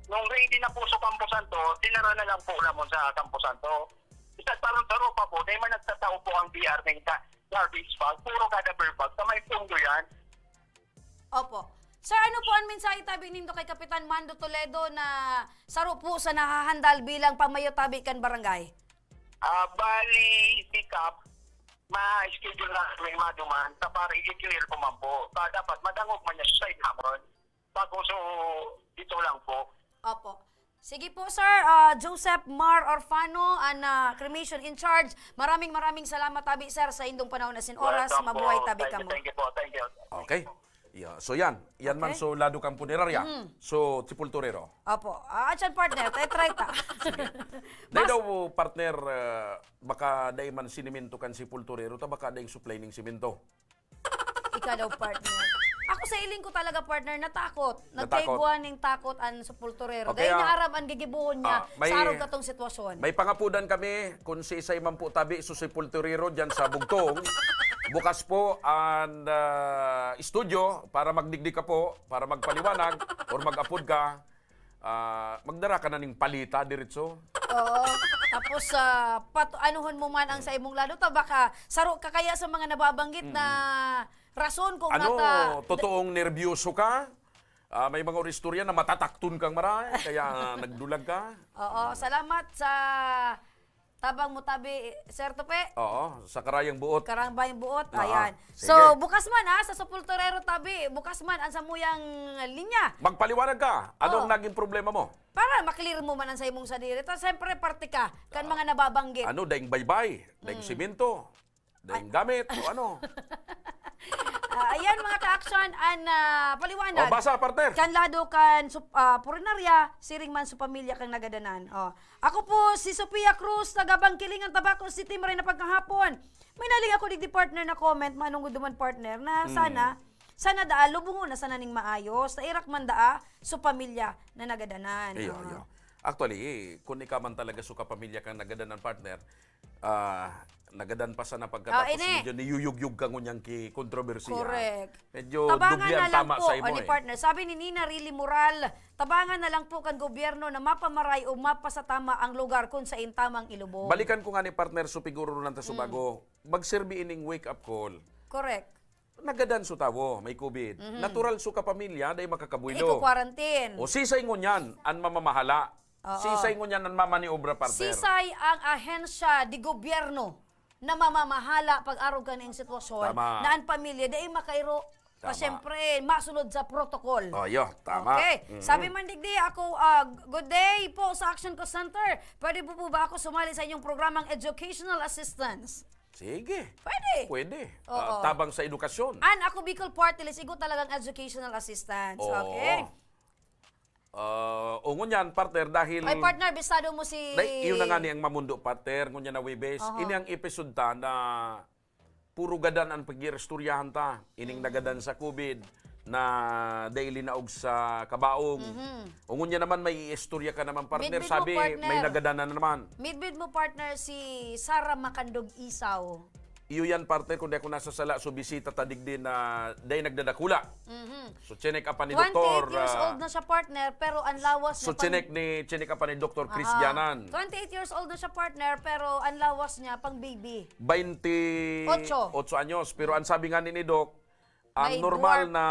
Nung ready na po sa Campo Santo, dinara na lang po namon sa Campo Santo. Sa saro-saro pa po, dahil man nagtatao po ang D R ng sa garbage bag, puro kada bag, sa may pundo yan. Opo. Sir, ano po ang mensahe tabi nindo kay Kapitan Mando Toledo na saro po sa nahahandal bilang pamayo tabi kan barangay? Ah, bali, pick up, ma-schedule na may maduman, sa para i-clear ko man po. Sa dapat, madangog man niya sa side hamon. Bago so, dito lang po. Opo. Sige po, sir. Ah, Joseph Mar Orfano, an ah, cremation in charge. Maraming, maraming salamat, tabi, sir, sa indong panahon asin oras. Welcome Mabuhay, po. tabi Thank you, kamo. Thank you po. Thank you. Okay. Yeah. So yan. Yan man Okay. so lado kang punerarya. Mm. So, sepulturero. Opo. Ah, atyan, partner. Tayo, try ta. Dahil daw, partner, ah, baka dahil man sinimento kan sepulturero, ta baka dahil supply ning simento. Ikaw daw, partner. Ako sa iling ko talaga, partner, natakot. Natakot. Nagkaigwa ning takot an sepulturero. Okay, Dahil ah, naarab an gigibuhon niya ah, may- sa arog katong sitwasyon. May pangapudan kami kung si Isay man po tabi su sepulturero dyan sa Bugtong. Bukas po ang ah, studio para magdigdi ka po, para magpaliwanag or mag-apod ka. Ah, magdara ka na ning palita diretso. Oo. Tapos, ah, pat- anuhon mo man ang sa imong lado, ta baka saro ka kaya sa mga nababanggit na rason kung Ano, nata- totoong nerbiyoso ka? Ah, may mga istorya na matatakton kang marahay, kaya nagdulag ka? Oo, salamat sa tabang mo tabi, Sir Tupe. Oo, sa karayang buot. Karang bayang buot, Oo, ayan. sige. So, bukas man ha, sa sepulturero tabi, bukas man ang samuyang linya. Magpaliwanag ka. Anong Oo. naging problema mo? Para maklear mo man ang sa imong sadiri. Ta, siyempre, parte ka kan mga nababanggit. Ano, daing baybay, daing simento, daing gamit, o ano? Ah, ayan, mga ka-action, an ah, paliwanag. O, basa, partner. Kan lado kan sup- ah, purinarya, siring man sa pamilya kang nagadanan. Oh. Ako po si Sofia Cruz, taga Bangkilingan, Tabaco City, maray na pagkahapon. May naling ako digdi, partner, na comment, manungod duman, partner, na sana, sana daa lubungon na sana ning maayos, ta irak man daa su pamilya na nagadanan. Iyo, Ah. iyo. Actually, eh, kung ikaw man talaga su kapamilya kang nagadanan, partner, ah, nagadan pa sana pagkatapos Ah, ini. medyo niyuyugyug ka ngunyan ki kontrobersiya. Correct. Medyo Tabangan dubli na ang lang tama po, sa imo ani, eh. partner. Sabi ni Nina Rilly Moral, tabangan na lang po kan gobyerno na mapamaray o mapasatama ang lugar kung sain tamang ilubong. Balikan ko nga ni partner, so piguro lang ta subago. Magserbi ining wake-up call. Correct. Nagadan su tawo, may COVID. Natural su kapamilya, dahil makakabuelo. Iko-quarantine. O sisay ngunyan, ang mamamahala. Oo. Sisay ngunyan ang mamaniobra, partner. Sisay ang ahensya di gobyerno na mamamahala pag-arog kaning sitwasyon Tama. na ang pamilya dai makairo pa, Tama. siyempre, masunod sa protocol. Oh, yo, tama. Okay. Mhm. Sabi man digdi, ako, ah, good day po sa Action Call Center. Pwede po, po ba ako sumali sa inyong programang educational assistance? Sige. Pwede. Pwede. Oo. Ah, tabang sa edukasyon. An ako Bicol Party List, igo talagang educational assistance. Oo. Okay? Ah, o ngunyan, partner, dahil... Ay, partner, bistado mo si... Dahil, yun na nga ni ang mamundo, partner, ngunyan na Webes. Aha. Ini ang episode ta na puro gadan ang pag-iistoryahan ta. Ining nagadan sa COVID na dahil linaog sa kabaong. O ngunyan naman, may iistorya ka naman, partner. Midbid mo, Sabi, partner. may nagadan na naman. Midbid mo, partner, si Sara Macandog Isaw. Iyo yan, partner, kung di ako nasasala, so bisita ta digdi na dahil nagdadakula. Mhm. So, chinek up pa ni twenty-eight Doktor, years ah, old na siya, partner, pero ang lawas So, niya pang- chinek ni, chinek up pa ni Doktor Chris Ah, Dianan. twenty-eight years old na siya, partner, pero ang lawas niya pang baby. Twenty-ocho anyos. Pero ang sabi nga ni, ni Doc, ang May normal dwarf- na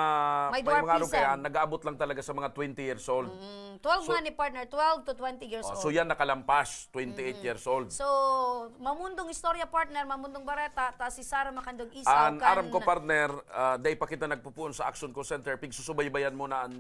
may may mga ano dwarfism. Kaya, nag-aabot lang talaga sa mga twenty years old. Mm, twelve So- nga ni partner, twelve to twenty years Oh, old. so yan nakalampas, twenty-eight years old. So, mamundong istorya, partner, mamundong bareta, ta si Sara Macandog Isaw Ang kan... aram ko, partner, ah, dahil pa kita nagpupuon sa Action Call Center, pigsusubaybayan mo na ang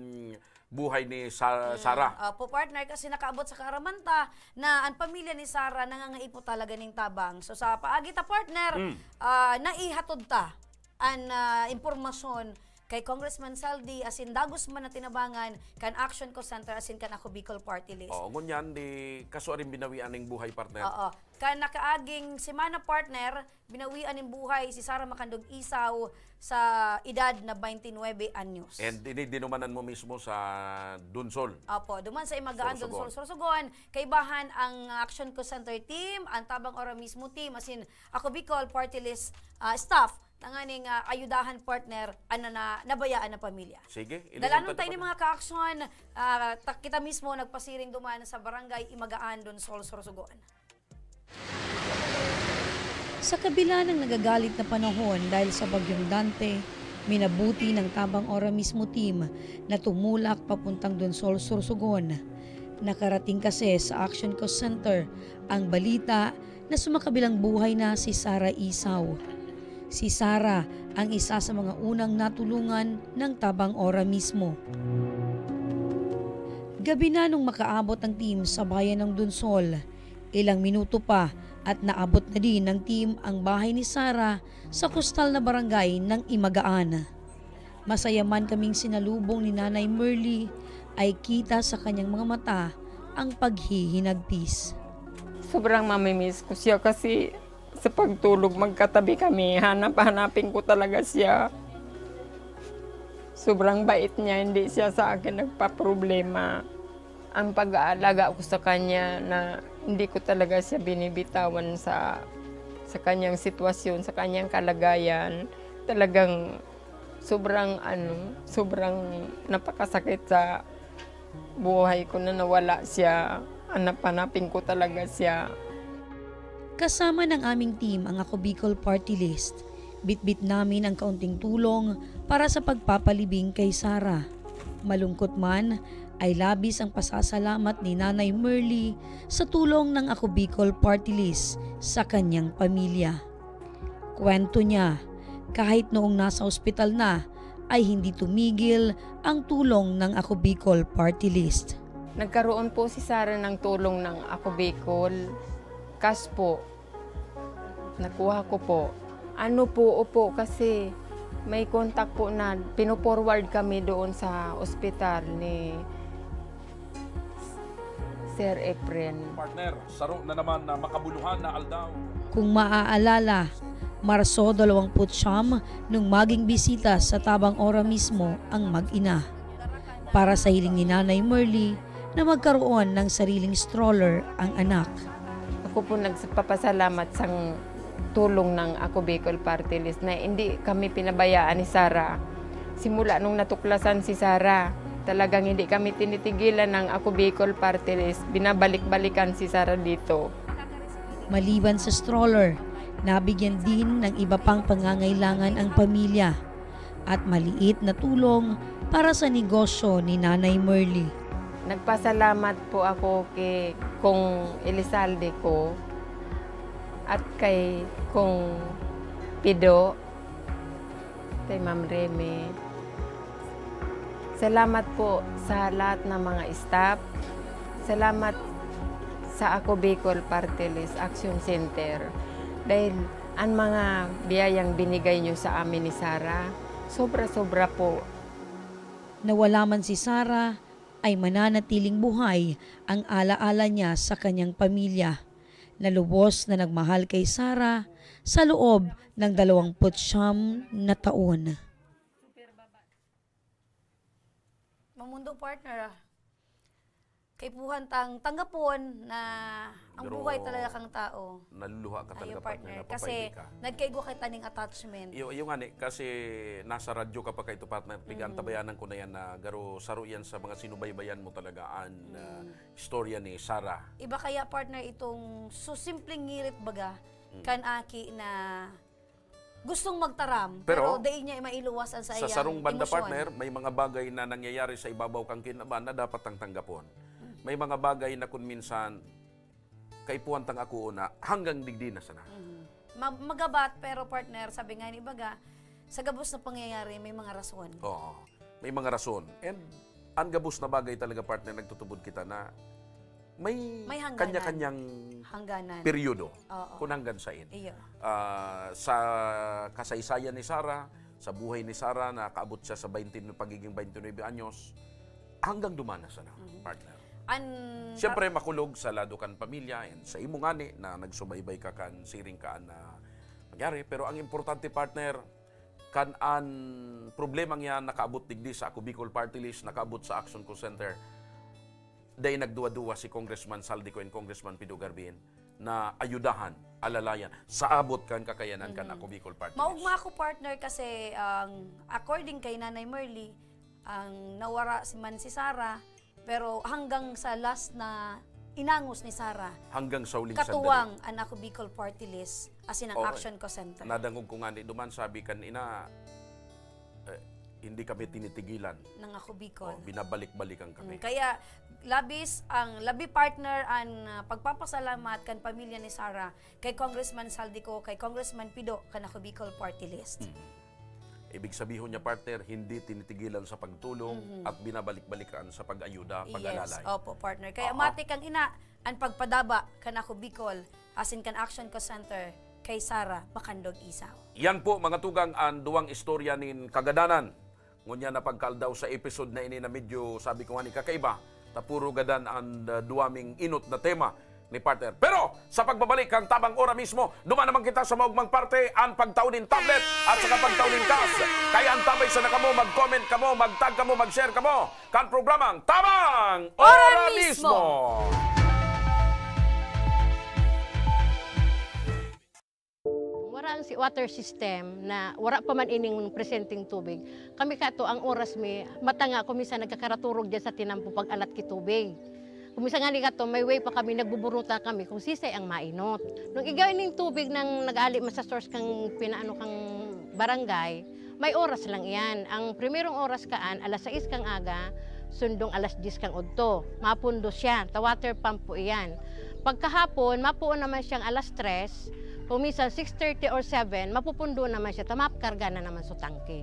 buhay ni Sa- Sara. Opo, partner, kasi nakaabot sa kaaraman ta na ang pamilya ni Sara nangangaipo talaga ning tabang. So, sa paagi ta, partner, Mm. ah, naihatod ta an ah, impormasyon kay Congressman Saldi, asin dagos man na tinabangan kan Action Call Center, asin kan Ako Bicol Party List. Oo, ngunyan, di kaso aring binawian ning buhay, partner. Oo. Kan nakaaging semana, partner, binawian ning buhay si Sara Macandog Isaw sa edad na twenty-nine anyos. And ini dinumanan mo mismo sa Dunsol. Opo, duman sa Imagaan, Sorsogon. Dunsol, Sorsogon, kaibahan ang Action Call Center team, ang Tabang Ora Mismo team, asin Ako Bicol Party List ah, staff, tanganing ah, ayudahan, partner, an na, nabayaan na pamilya. Sige, Dalanon iliwan tayo ta ni na, mga ka-action, ah, ta- kita mismo nagpasiring duman sa barangay Imagaan, Dunsol, Sorsogon. Sa kabila ng nagagalit na panahon dahil sa Bagyong Dante, minabuti ng Tabang Ora Mismo team na tumulak papuntang Donsol, Sorsogon. Nakarating kasi sa Action Call Center ang balita na sumakabilang buhay na si Sarah Isaw. Si Sarah ang isa sa mga unang natulungan ng Tabang Ora Mismo. Gabi na nung makaabot ang team sa bayan ng Donsol. Ilang minuto pa at naabot na din ng team ang bahay ni Sarah sa kustal na barangay ng Imagaan. Masaya man kaming sinalubong ni Nanay Merly, ay kita sa kanyang mga mata ang paghihinagpis. Sobrang mamimiss ko siya kasi sa pagtulog magkatabi kami, hanap-hanapin ko talaga siya. Sobrang bait niya, hindi siya sa akin nagpaproblema. Ang pag-aalaga ko sa kanya na hindi ko talaga siya binibitawan sa, sa kanyang sitwasyon, sa kanyang kalagayan, talagang sobrang, ano, sobrang napakasakit sa buhay ko na nawala siya. Hanap-hanapin ko talaga siya. Kasama ng aming team ang Ako Bicol Party List. Bitbit namin ang kaunting tulong para sa pagpapalibing kay Sarah. Malungkot man, ay labis ang pasasalamat ni Nanay Merly sa tulong ng Ako Bicol Party List sa kanyang pamilya. Kwento niya, kahit noong nasa ospital na, ay hindi tumigil ang tulong ng Ako Bicol Party List. Nagkaroon po si Sarah ng tulong ng Ako Bicol. Cash po. Nakuha ko po. Ano po, opo, kasi may contact po na pino-forward kami doon sa ospital ni Sir Efren. Partner, saro na naman na makabuluhan na aldaw. Kung maaalala, Marso dalawampu't siyam nung maging bisita sa Tabang Ora Mismo ang mag-ina. Para sa hiling ni Nanay Merly na magkaroon ng sariling stroller ang anak. Ako po nagpapasalamat sa tulong ng Ako Bicol Party List na hindi kami pinabayaan ni Sarah. Simula nung natuklasan si Sarah, talagang hindi kami tinitigilan ng Ako Bicol Party List. Binabalik-balikan si Sarah dito. Maliban sa stroller, nabigyan din ng iba pang pangangailangan ang pamilya at maliit na tulong para sa negosyo ni Nanay Merly. Nagpasalamat po ako kay Kong Elizalde ko at kay Kong Pido, kay Ma'am Remy. Salamat po sa lahat ng mga staff. Salamat sa Ako Bicol Party List Action Center. Dahil ang mga biyayang binigay niyo sa amin ni Sarah, sobra-sobra po. Nawala man si Sarah, ay mananatiling buhay ang alaala niya sa kanyang pamilya, na lubos na nagmahal kay Sarah sa loob ng dalawampu't siyam na taon. Mamundo, partner, ah. Kaipuhan tang tanggapon na ang Pero buhay talaga kang tao. Naluluha ka Ayo, talaga, partner, partner, kasi napapahibi ka. Nagkaigwa kita ning attachment. Iyo, iyo nga ni, kasi nasa radyo ka pa kaito, partner. Mm. Pigantabayanan ko na yan na garo saro yan sa mga sinubaybayan mo talaga, an, ah, Mm. istorya ni Sarah. Iba kaya, partner, itong so simpleng ngirit baga, Mm. kan aki na gustong magtaram, Pero, pero dai niya mailuwas ang sa saiyang sarong banda, emosyon. Partner, may mga bagay na nangyayari sa ibabaw kang kinaban na dapat tang tanggapon. Mm. May mga bagay na kun minsan, kaipuhan tang akoon na hanggang digdi na sana. Mhm. Ma-, magabat, pero partner, sabi nga ni baga, sa gabos na pangyayari, may mga rason. Oo. May mga rason. And ang gabos na bagay talaga, partner, nagtutubod kita na may May hangganan. kanya-kanyang Hangganan. peryodo Oo. kung hanggang sain. Iyo. Ah, sa kasaysayan ni Sarah, sa buhay ni Sarah, nakaabot siya sa baynte, pagiging baynte nuebe anyos, hanggang duman na sana, Mhm. partner. An- Siyempre, makulog sa lado kan pamilya, and sa imo ngani na nagsubaybay ka kan siring ka na nangyari. Pero ang importante, partner, kan an problemang yan nakaabot digdi sa Ako Bicol Party List, nakaabot sa Action Call Center, dai nagduwa-duwa si Congressman Zaldy Co and Congressman Pido Garvin na ayudahan, alalayan, sa abot kan kakayanan kan Mhm. Ako Bicol Party List. Maugma ako, partner, kasi ang, according kay Nanay Merly, ang nawara si, man si Sarah, pero hanggang sa last na inangos ni Sara, hanggang sa huling sandali, katuwang an Ako Bicol Party List asin ang Oo. Action Call Center. Nadangog ko nga ni duman, sabi kan ina, eh, hindi kami tinitigilan. Ng Ako Bicol. Oh, binabalik-balikan kami. Mm, kaya labis ang, labi, partner, an, ah, pagpapasalamat kan pamilya ni Sara kay Congressman Zaldy Co, kay Congressman Pido, kan Ako Bicol Party List. Mm. Ibig sabihon niya, partner, hindi tinitigilan sa pagtulong Mhm. at binabalik-balikan sa pag-ayuda, Yes, pag-alalay. Opo, partner. Kaya Aha. matik ang ina, an pagpadaba kan Ako Bicol, asin kan Action Call Center kay Sara Macandog Isaw. Yan po, mga tugang, an duwang istorya nin kagadanan. Ngunyan na pagkaaldaw sa episode na ini na medyo, sabi ko nga ni, kakaiba, ta puro gadan an, ah, duwa ming inot na tema ni partner. Pero sa pagbabalik kan Tabang Ora mismo, duman naman kita sa maugmang parte, an pagtao nin tablet at saka pagtao nin kas. Kaya antabay sana kamo, mag-comment kamo, mag-tag kamo, mag-share kamo kan programang Tabang Ora Ora mismo! Mismo! Wara ang si water system na wara pa man ining presenteng tubig. Kami kato, ang oras mi, mata nga, kung minsan nagkakaraturog diyan sa tinampo pag-alat ki tubig. Kung minsan nga ni kato, may way pa kami, nagbuburuta kami kung sisay ang mainot. Nung igwa ning tubig nang nag-ali man sa source kang pinaano kang barangay, may oras lang iyan. Ang primerong oras kaan, alas sais kang aga, sundong alas dyes kang udto. Mapundo siya, ta water pump po iyan. Pagkahapon, mapuon naman siyang alas tres, kung minsan six thirty or seven, mapupundo naman siya, ta makarga na naman sa tangke.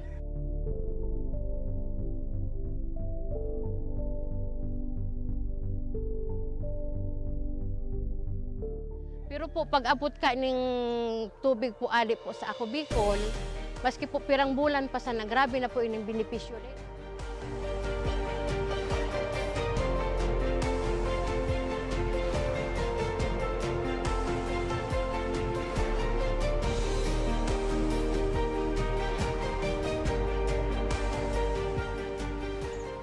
Pero po, pag-abot ka ning tubig po ali po sa Ako Bicol, maski po pirang bulan pa sana, grabe na po ining benepisyo ni.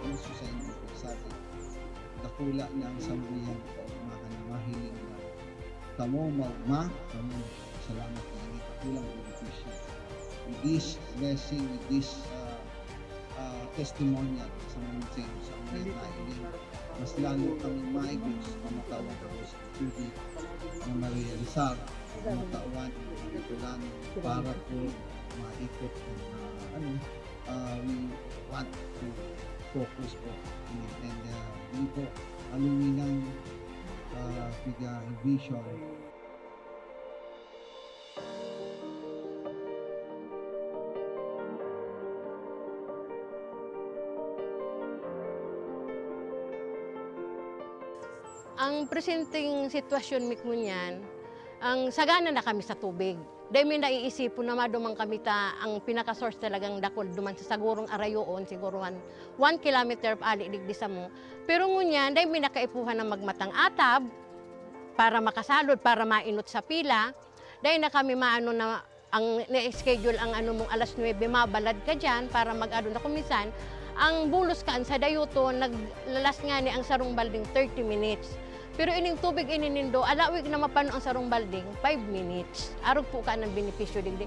Gusto sa inyo po, sabi, dakula na ang samuyang kaugmahan na mahiling na kamo maugma, kamo salamat na ini kakulang benepisyo. With this blessing, with this, ah, ah, testimonial sa mga sa inyo, sa mga nailing, mas lalo kaming maigos na matawan ang tubig na marealisar, na matawan ang katulang para po maikot ang, ah, ano, ah, we want to focus po. And, ah, yun po, aluminang, ah, piga vision. Ang presenteng sitwasyon mi ngunyan, ang sagana na kami sa tubig. Dai mi naiisipon na maduman kami ta ang pinaka-source talagang dakul duman sa sagurong arayoon, siguro one, one kilometer pa ali digdi samo. Pero ngunyan, dai mi na kaipuhan na magmatang atab para makasalod, para mainot sa pila. Dai na kami maano na ang na-schedule ang ano mong alas nuebe, mabalad ka diyan para mag-ano na. Kung minsan, ang bulos kaan sa dayuton, naglalas ngani ang sarong balding thirty minutes. Pero ining tubig ini nindo, alawig na mapano ang sarong balding, five minutes. Arog po ka ng benepisyo digdi.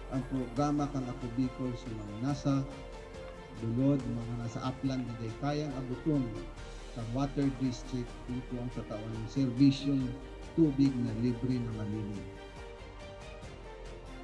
Ang programa kan Ako Bicol sa mga nasa lulod, mga nasa aplan na dai kayang abuton kan water district, dito ang tatawan ng serbisyong tubig na libre na malinis.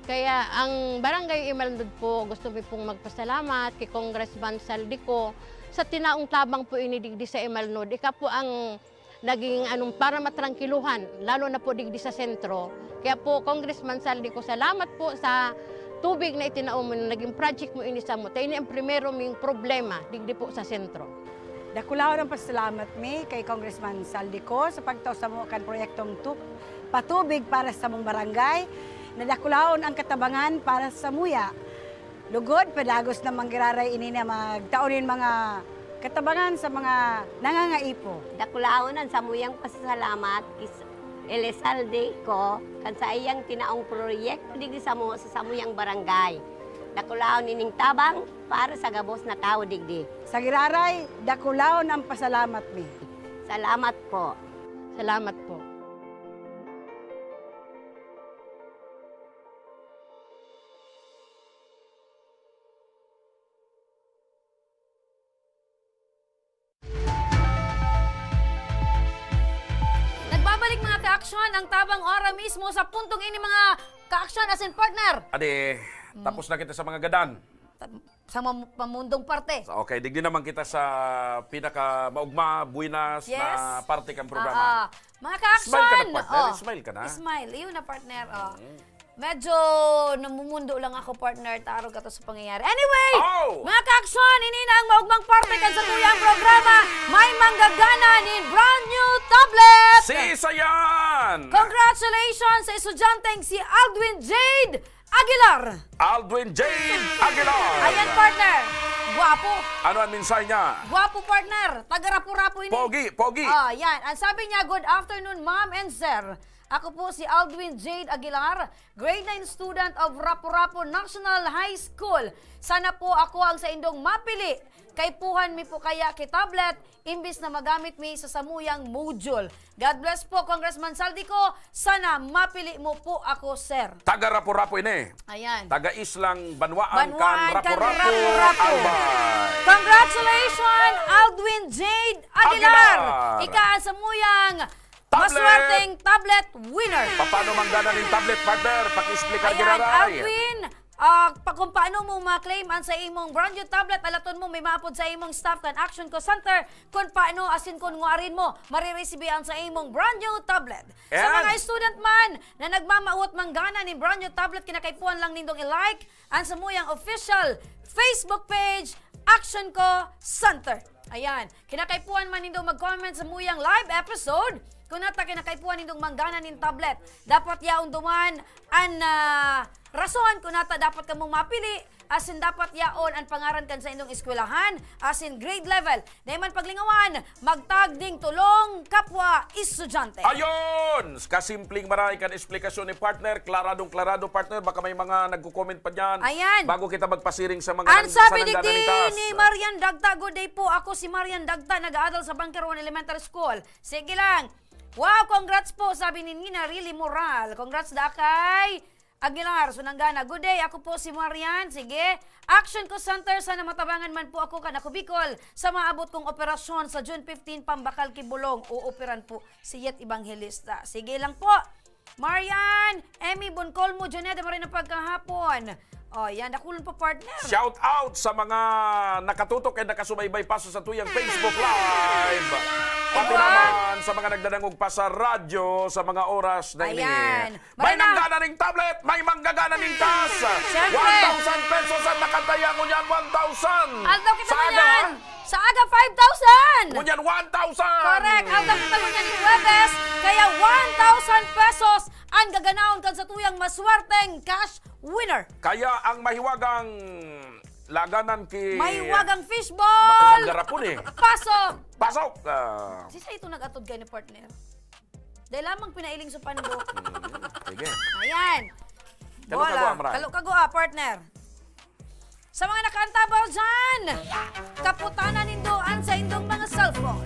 Kaya ang Barangay Imalnod po, gusto mi pong magpasalamat kay Congressman Zaldy Co sa tinaong tabang po ini digdi sa Imalnod. Ika po ang naging anong, para matrangkiluhan, lalo na po digdi sa sentro. Kaya po, Congressman Zaldy Co, salamat po sa tubig na itinao mo, na naging project mo ini samo. Ta ini ang primero ming problema digdi po sa sentro. Dakulaon ang pasalamat mi kay Congressman Zaldy Co sa pagtao samo kan proyektong tu-, patubig para sa samong barangay. Nadakulaon ang katabangan para sa samuya. Lugod, padagos na manggiraray ini na magtao nin mga katabangan sa mga nangangaipo. Dakulaon ang samuyang pasasalamat kis Elizalde Co kan saiyang tinaong proyekto digdi samo sa samuyang barangay. Dakulaon ining tabang para sa gabos na tawo digdi. Sa giraray, dakulaon an pasalamat mi. Salamat po. Salamat po. Nagbabalik, mga kaaksyon, ang tabang ora mismo sa puntong ini, mga kaaksyon, as in, partner. Ade, Mm. tapos na kita sa mga gadan. Ta-, sa mam-, pamundong parte. So, okay, digdi naman kita sa pinakamaugma, buenas Yes. na parte kang programa. Ah, ah. Mga kaaksyon, Smile ka na, partner. oh. Smile ka na. Smile. Iyon na, partner. Oh. Mm. Medyo namumundo lang ako, partner. Tarog ka to sa pangyayari. Anyway, Oh! mga kaaksyon, ini na ang maugmang parte kan satuyang programa. May manggagana nin brand new tablet! Si isa yan! Congratulations sa estudyanteng si Aldwin Jade Aguilar! Aldwin Jade Aguilar! Ayan, partner. Gwapo. Ano ang mensahe niya? Gwapo, partner. Taga Rapu-Rapu ini. Pogi, pogi. Ah, yan. Ang sabi niya, "Good afternoon, ma'am and sir. Ako po si Aldwin Jade Aguilar, grade nine student of Rapu-Rapu National High School. Sana po ako ang saindong mapili. Kaipuhan mi po kaya ki tablet, imbis na magamit mi sa samuyang module." God bless po, Congressman Saldico. Sana mapili mo po ako, sir. Taga Rapu-Rapu ini. Ayan. Taga Islang Banwaan, Banwaan kan kan Rapu-Rapu, Rapu-Rapu. Albay. Congratulations, Aldwin Jade Aguilar. Aguilar. Ika ang samuyang Tablet. maswerteng tablet winner. Paano manggana nin tablet, partner? Paki-explica, Ayan, giraray. Aldwin, ah, pa-, kung paano mo ma-claim ang sa imong brand new tablet, alaton mo, may maapod sa imong staff kan Action Call Center kung paano, asin kung nguarin mo, mariresibi ang sa imong brand new tablet. Sa Ayan. mga student man na nagmamawot manggana nin brand new tablet, kinakaipuhan lang nindong i-like ang samuyang official Facebook page, Action Call Center. Ayan. Kinakaipuhan man nindong mag-comment samuyang live episode, kung nata kinakaipuhan nindong manggana nin tablet. Dapat yaon duman an, ah, rason kung nata dapat kamong mapili, asin dapat yaon an pangaran kan saindong eskwelahan, asin grade level. Dai man paglingawan, magtag ning tulong kapwa estudyante. Ayun! Kasimpleng maray kan eksplikasyon ni partner. Klaradong-klarado, partner. Baka may mga nagko-comment pa dyan. Ayan. Bago kita magpasiring sa mga Ang nang-, sabi sa digdi nagdadaling task. ni Marian Dagta, "Good day po. Ako si Marian Dagta, nag-aaral sa Bunker One Elementary School." Sige lang. "Wow, congrats po," sabi ni Nina Really Moral. Congrats da kay Aguilar, Sunanggana. "Good day, ako po si Marian." Sige. "Action Call Center, sana matabangan man po ako kan Ako Bicol sa maabot kong operasyon sa June fifteen, pambakal ki Bulong. Ooperan po si Yet Evangelista." Sige lang po. Marian, Emmy Boncolmo, Juneda, maray na pagkahapon. Oh, yan. Dakulon po, partner. Shout out sa mga nakatutok and nakasubaybay pa sa tuyang Facebook Live. Pati Iwan. naman sa mga nagdadangog pa sa radyo sa mga oras na ini. Ayan. May Marina. nanggana ning tablet, may manggagana ning taas. Siyempre. One thousand pesos ang nakataya, ngunyan one thousand. Aldaw kita Sa aga, ngunyan. ha? Sa aga, five thousand. Ngunyan, one thousand. Correct. Aldaw kita ngunyan ni Huwebes, kaya one thousand pesos ang gaganahon kan satuyang maswerteng cash winner. Kaya ang mahiwagang laganan ki Mahiwagang fishball. Makulang garapon eh. Pasok. Pasok. Ah. Si sa ito nag-atod kayo ni partner? Dahil lamang pinailing sa pandok. Hmm, sige. Ayan. Kalo Bola. kago, Amran. Kalo kago, ah, partner. Sa mga nakaantabang dyan, kaputanan nindo an saindong mga cellphone.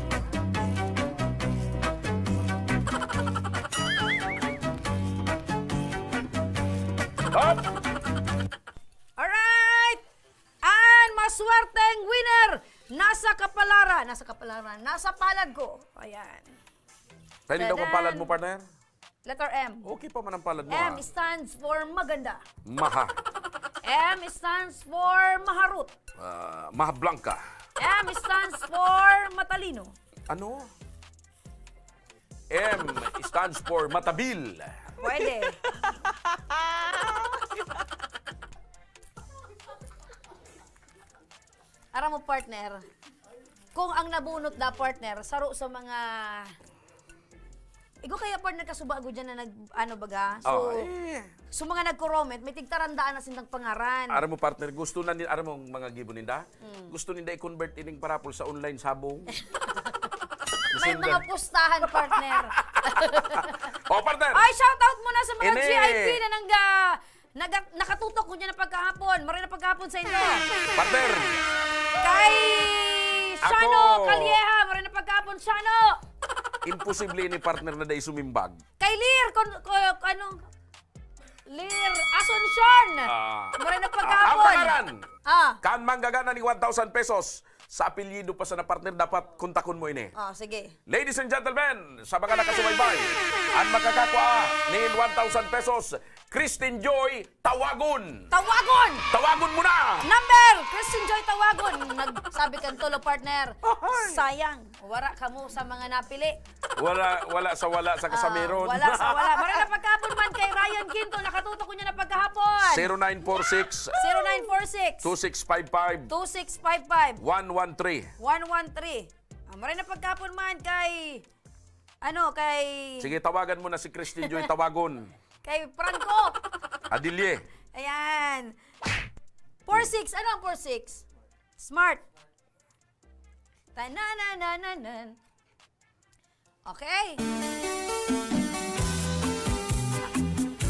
Hop! Alright! An maswerteng winner nasa kapalaran. Nasa kapalaran. Nasa palad ko. Ayan. Pwede daw Dadan. kang palad mo, partner? Letter M. Okay pa man ang palad mo, M ha? stands for maganda. Maha. M stands for maharot. Ah, mahablangka. M stands for matalino. Ano? M stands for matabil. Pwede. Aram mo, partner, kung ang nabunot da, partner, saro sa mga, igo kaya, partner, kasubago dyan na nag, ano, baga? So, Oh, eh. so mga nagko-comment, may tigtarandaan na sindang pangaran. Aram mo, partner, gusto na ni, aram mo ang mga gibo ninda? Mm. Gusto ninda i-convert ining parapol sa online sabong. Gusto May ninda mga pustahan, partner. Oh, partner! Ay, shout out muna sa mga Ini. G I P na nangga Naga-, nakatutok ko niya na pagkahapon. Maray na pagkahapon sa inyo. Partner! Kay Ako! Shano Calleja, maray na pagkahapon, Shano! Imposible ini, partner, na dai sumimbag. Kay Lir, kon-, ko-, anong, Lir Asuncion! Ah. Maray na Ah, ang pagkahapon. pangalan! Ah. Kan manggagana ni one thousand pesos. Sa apelyido pa sana, partner, dapat kontakon mo ini. Oh, sige. Ladies and gentlemen, sa mga nakasubaybay, ang makakakua nin one thousand pesos, Christine Joy Tawagon. Tawagon! Tawagon mo na! Number! Christine Joy Tawagon. Nagsabi kan tulo, partner. Ahay! Sayang, wara kamo sa mga napili. Wala, wala sa wala sa Ah, kasamiron. wala sa wala. Maray na pagkahapon man kay Ryan Quinto, nakatutok ko niya na pagkahapon. Zero nine four six. Zero nine four six. Two six five five. Two six five five. One one three. One one three. Ah, maray na pagkahapon man kay, ano, kay Sige, tawagan mo na si Christine Joy Tawagon. Kay Franco. Adilye. Ayan. Four six. Ano ang four six? Smart. Tananananan. Okay.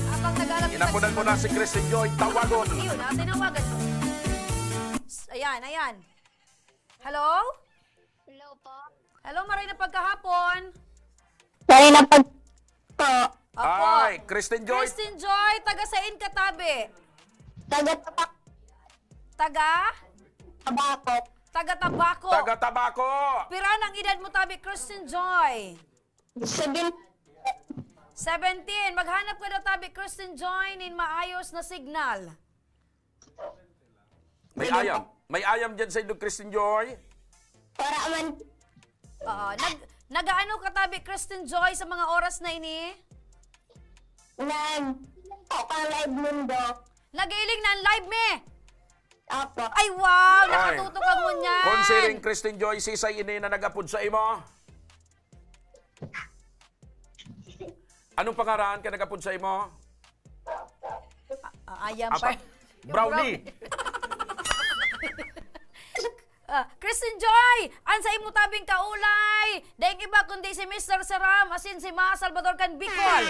Habang naghahanap Inapunan mo na si Christine Joy Tawagon. Iyon, ah, tinawagan ko. S-, ayan, ayan. Hello? Hello po. Hello, maray na pagkahapon. Maray na pag-, po. Opo. Ay, Christine Joy. Christine Joy, taga sain ka, tabi? Taga Tabac-, Taga? Tabaco. Taga Tabaco. Taga Tabaco. Pira nang edad mo, tabi, Christine Joy? Seven. Seventeen. Maghanap ka daw, tabi, Christine Joy, nin maayos na signal. May Sige ayam. po. May ayam dyan sa inyo, Christine Joy? Para man. Oo. Nag-, nag-aano ka, tabi, Christine Joy, sa mga oras na ini? Nag-, ako ang live mundo. Nagiling na ang live mi! Opo. Ay, wow! Ay. Nakatutok ka ngunyan! Considering Christine Joy, sisay ini na nag-apod sa imo? Anong pangaran ka nag-apod sa imo? Ah, ayan Apa-, pa. Brownie. Ah, Christine Joy, an sa imo tabing kaulay, daing iba kundi si Mister Siram, asin si Ma Salvador kan Bicol.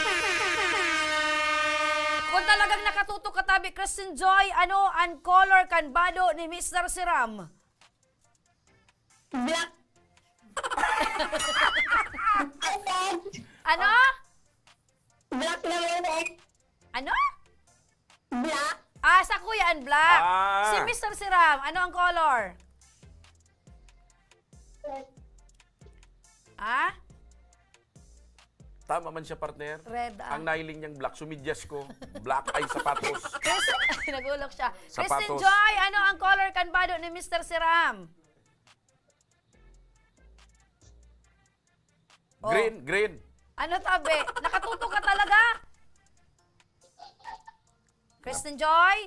Kung talagang nakatutok ka tabi, Christine Joy, ano an color kan bado ni Mister Siram? Black. Ano? Black naman eh. Ano? Black. Ah, sa kuya an black. Ah. Si Mister Siram, ano ang color? Ah? Tama man siya, partner. Red, ah. Ang nahiling niyang black, sumidyas ko. Black ay sapatos. Chris, nagulok siya. Sapatos. Christine Joy, ano ang color kan bado ni Mister Siram? Oh. Green, green. Ano tabi? Nakatutok ka talaga? Kristen Joy?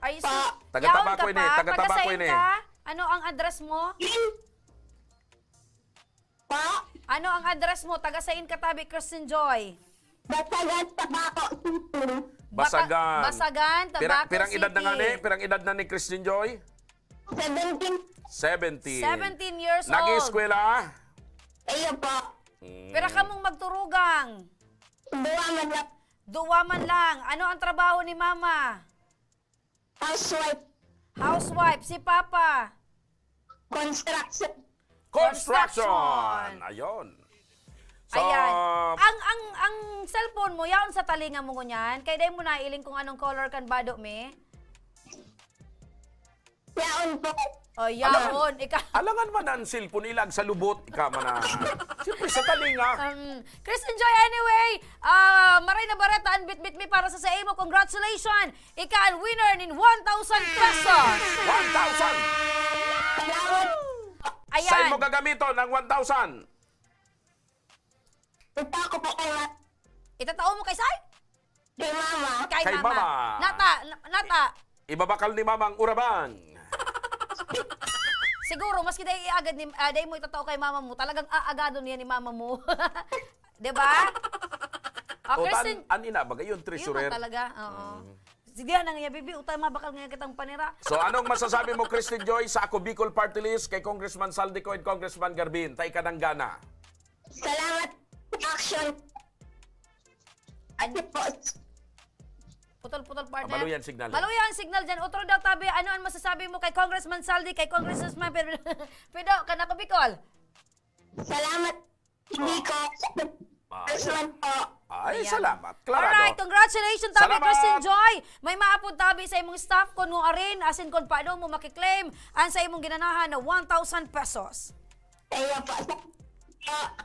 Ay, si Pa. Taga Yaon Tabaco ka ini, pa? taga Taga Tabaco sain ini. ka? Ano ang address mo? Pa? Ano ang address mo? Taga sain ka tabi, Kristen Joy? Basagan, Tabaco City. Bata-, Basagan. Basagan, Pira-, Tabaco pirang edad na nga City. ni? Pirang edad na ni Kristen Joy? Seventeen. Seventeen. Seventeen years old. Nag-eskwela? Iyo po. Hmm. Pira kamong magturugang? Duwa man lang. Duwa man lang. Ano ang trabaho ni Mama? Housewife. Housewife. Si Papa? Construction. Construction. Construction. Ayun. So, Ayan. Ang, ang, ang cellphone mo, yaon sa talinga mo ngunyan. Kaya dai mo nailing kung anong color kan bado mi? Yaon po. Oh, Alangan, yaon. Ika- alangan man ang cellphone, ilag sa lubot. Ika man na. Siyempre, sa talinga. Um, Kristen Joy, anyway, ah, maray na bareta an bitbit mi para sa, sa imo. Congratulations! Ika an winner nin one thousand pesos. One thousand! Salamat. Ayan. Saan mo gagamiton ang one thousand? Ito ako po kay ma- Itatao mo kay say? Kay mama. Kay Kay mama. mama. Nata, na-, nata. Ibabakal ni mama ang urabang. Siguro, maski dai iagad ni, ah, dai mo itatao kay mama mo, talagang aagadon niya ni mama mo. Di ba? Oh, O, tan-, Kristen, an ina, bagay yun, yun treasurer. man talaga, oo. Mm. Sige, nang iya, bibi, utay, mabakal nga kitang panira. So, anong masasabi mo, Kristen Joy, sa Ako Bicol Party List kay Congressman Saldico and Congressman Garbin? Tay ka nang gana. Salamat, action. Ano po? Putol-putol, partner. Maluya ang signal. Maluya ang signal dyan. Otro daw, tabi, ano ang masasabi mo kay Congressman Saldi, kay Congressman Pido, Pido, kan Ako Bicol? Salamat, Bicol. Ah, Congressman po. Ay, Ayan. salamat. Klarado. Alright, congratulations, tabi, Salamat. Christian Joy. May maapod, tabi, sa imong staff kun mo arin, asin kun paano mo makiklaim ang sa imong ginanahan na one thousand pesos. Kaya po, sa-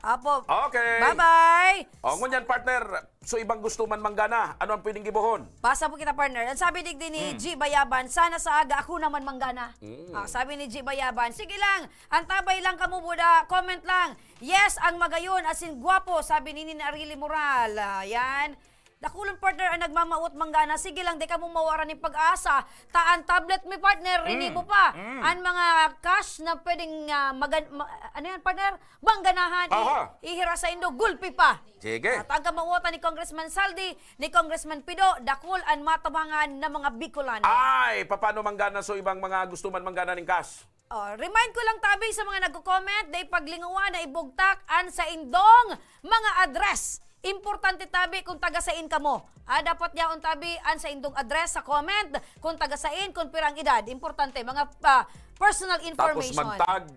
Apo. Okay. Bye-bye. O, ngunyan, partner, so ibang gusto man manggana, ano ang pwedeng gibohon? Basa po kita, partner. Ang sabi digdi ni Hmm. G Bayaban, "Sana sa aga ako naman manggana." Hmm. Ah, sabi ni G Bayaban, "Sige lang, antabay lang kamo, buda, comment lang. Yes, ang magayon, asin gwapo," sabi ni Nina Arili Moral. Ah, yan. Dakulon, partner, ang nagmamawot manggana. Sige lang, di kamo mawaran nin pag-asa. Ta an tablet mi, partner, rini Mm. mo pa. Mm. An mga cash na pwedeng, ah, magan-, ma-, ano yan, partner? Mangganahan, i-, Aha. ihira sa indo, gulpi pa. Sige. At ang kamawotan ni Congressman Saldi, ni Congressman Pido, dakul an matabangan na mga Bicolano. Ay, papaano manggana so ibang mga gusto man manggana nin cash? Oh, remind ko lang, tabi, sa mga nagko-comment, dai paglingawa na ibugtak an saindong mga address. Importante, tabi, kung taga sain kamo. Ah, dapat yaon, tabi, an saindong address sa comment, kung taga sain, kung pirang edad. Importante, mga, ah, personal Tapos information. mag-tag,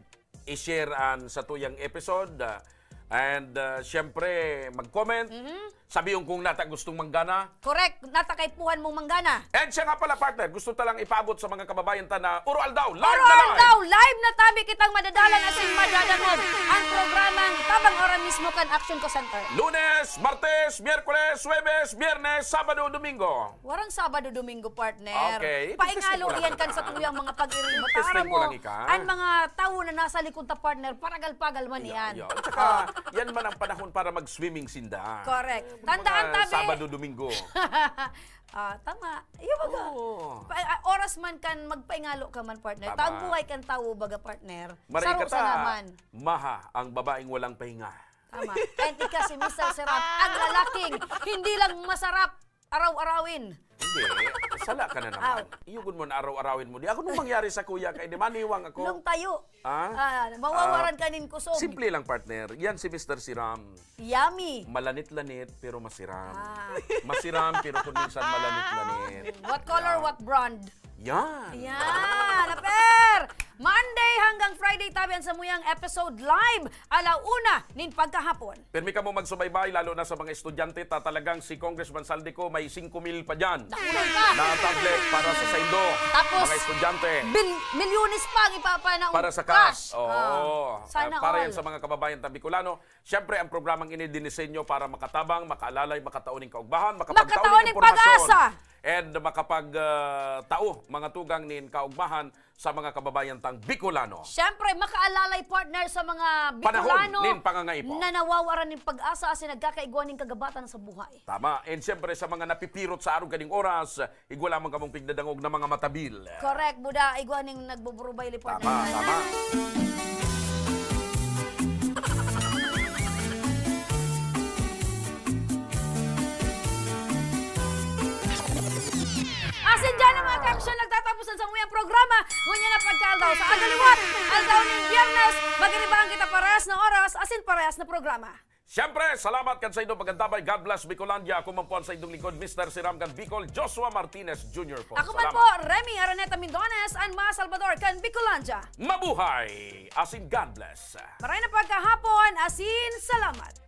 i-share an satuyang episode, ah, and, ah, syempre, mag-comment. Mhm. Sabiyon kung nata gustong manggana. Correct. Nata kaipuhan mong manggana. And siya nga pala, partner, gusto ta lang ipaabot sa mga kababayan ta na Oro Aldaw, live Oro na live! Aldaw, live na tabi kitang madadalan asin madadangog ang programang Tabang Ora mismo kan Action Call Center. Lunes, Martes, Miyerkules, Huwebes, Biyernes, Sabado, Domingo. Warang Sabado, Domingo, partner. Okay. Paingalo Testing ko lang iyan kan kita. satuyang mga pag-iri mo. Testing Tara ko mo, lang ika. an mga tawo na nasa likod ta, partner, paragal-pagal man Iya, iyan. iya. At saka, Oh. yan man ang panahon para mag-swimming sinda. Correct. Mga Tandaan, tabi. Sabado, Domingo. Ah, tama. Iyo baga. Oo. Pa-, ah, oras man kan magpaingalo ka man, partner. Tama. Ta ang buhay kan tawo, baga, partner. Maray Saro ka sana ta, man. maha ang babaeng walang pahinga. Tama. And ika si Mister Serap, ang lalaking hindi lang masarap araw-arawin. Hindi, sala ka na naman. Aw. Iyo gud mo na araw-arawin mo. Di ako nung mangyari sa kuya, kay di maniwang ako. Nung tayo. Ah? Ah, mawawaran Ah, ka nin kusog. simple lang, partner. Yan si Mister Siram. Yummy. Malanit-lanit, pero masiram. Ah. Masiram, pero kung minsan malanit-lanit. What color, Yan. what brand? Yan. Yan, aper! Monday hanggang Friday, tabi, an samuyang episode live, ala una nin pagkahapon. Pirmi kamo magsubaybay, lalo na sa mga estudyante, ta talagang si Congressman Saldico may singko mil pa diyan Nakulong pa. na tablet para sa saindo, Tapos, mga estudyante. bil-, milyones pa ang ipapanaong Para sa cash. cash. Oo. Ah, sana Ah, para yan all. sa mga kababayan tang Bicolano. Siyempre, ang programang ini dinisenyo para makatabang, makaalalay, makatao ning kaugmahan, makapagtao Makatao ning ning impormasyon, pag-asa. and makapag, ah, tao, mga tugang nin kaugmahan sa mga kababayan tang Bicolano. Siyempre, makaalalay, partner, sa mga Panahon Bicolano nin pangangaipo. na nawawaran nin pag-asa asin nagkakaigwa nin kagabatan sa buhay. Tama. And siyempre, sa mga napipirot sa arog kaning oras, igwa lamang kamong pigdadangog na mga matabil. Correct, buda. Igwa ning nagbuburubay, li, partner. Tama, tama. Asin dyan ang mga kaaksyon, nagtatapos ang samuyang programa. Ngunyan na pagkaaldaw sa aga liwat, aldaw nin Biyernes, magiribahan kita parehas na oras, asin parehas na programa. Siyempre, salamat kan saindong pag-antabay. God bless Bicolandia. Ako man po ang saindong lingkod, Mister Siram kan Bicol, Joshua Martinez Junior po. Ako man Salamat. po, Remy Araneta Mindones, an mga Salvador kan Bicolandia. Mabuhay! Asin God bless! Maray na pagkahapon, asin salamat.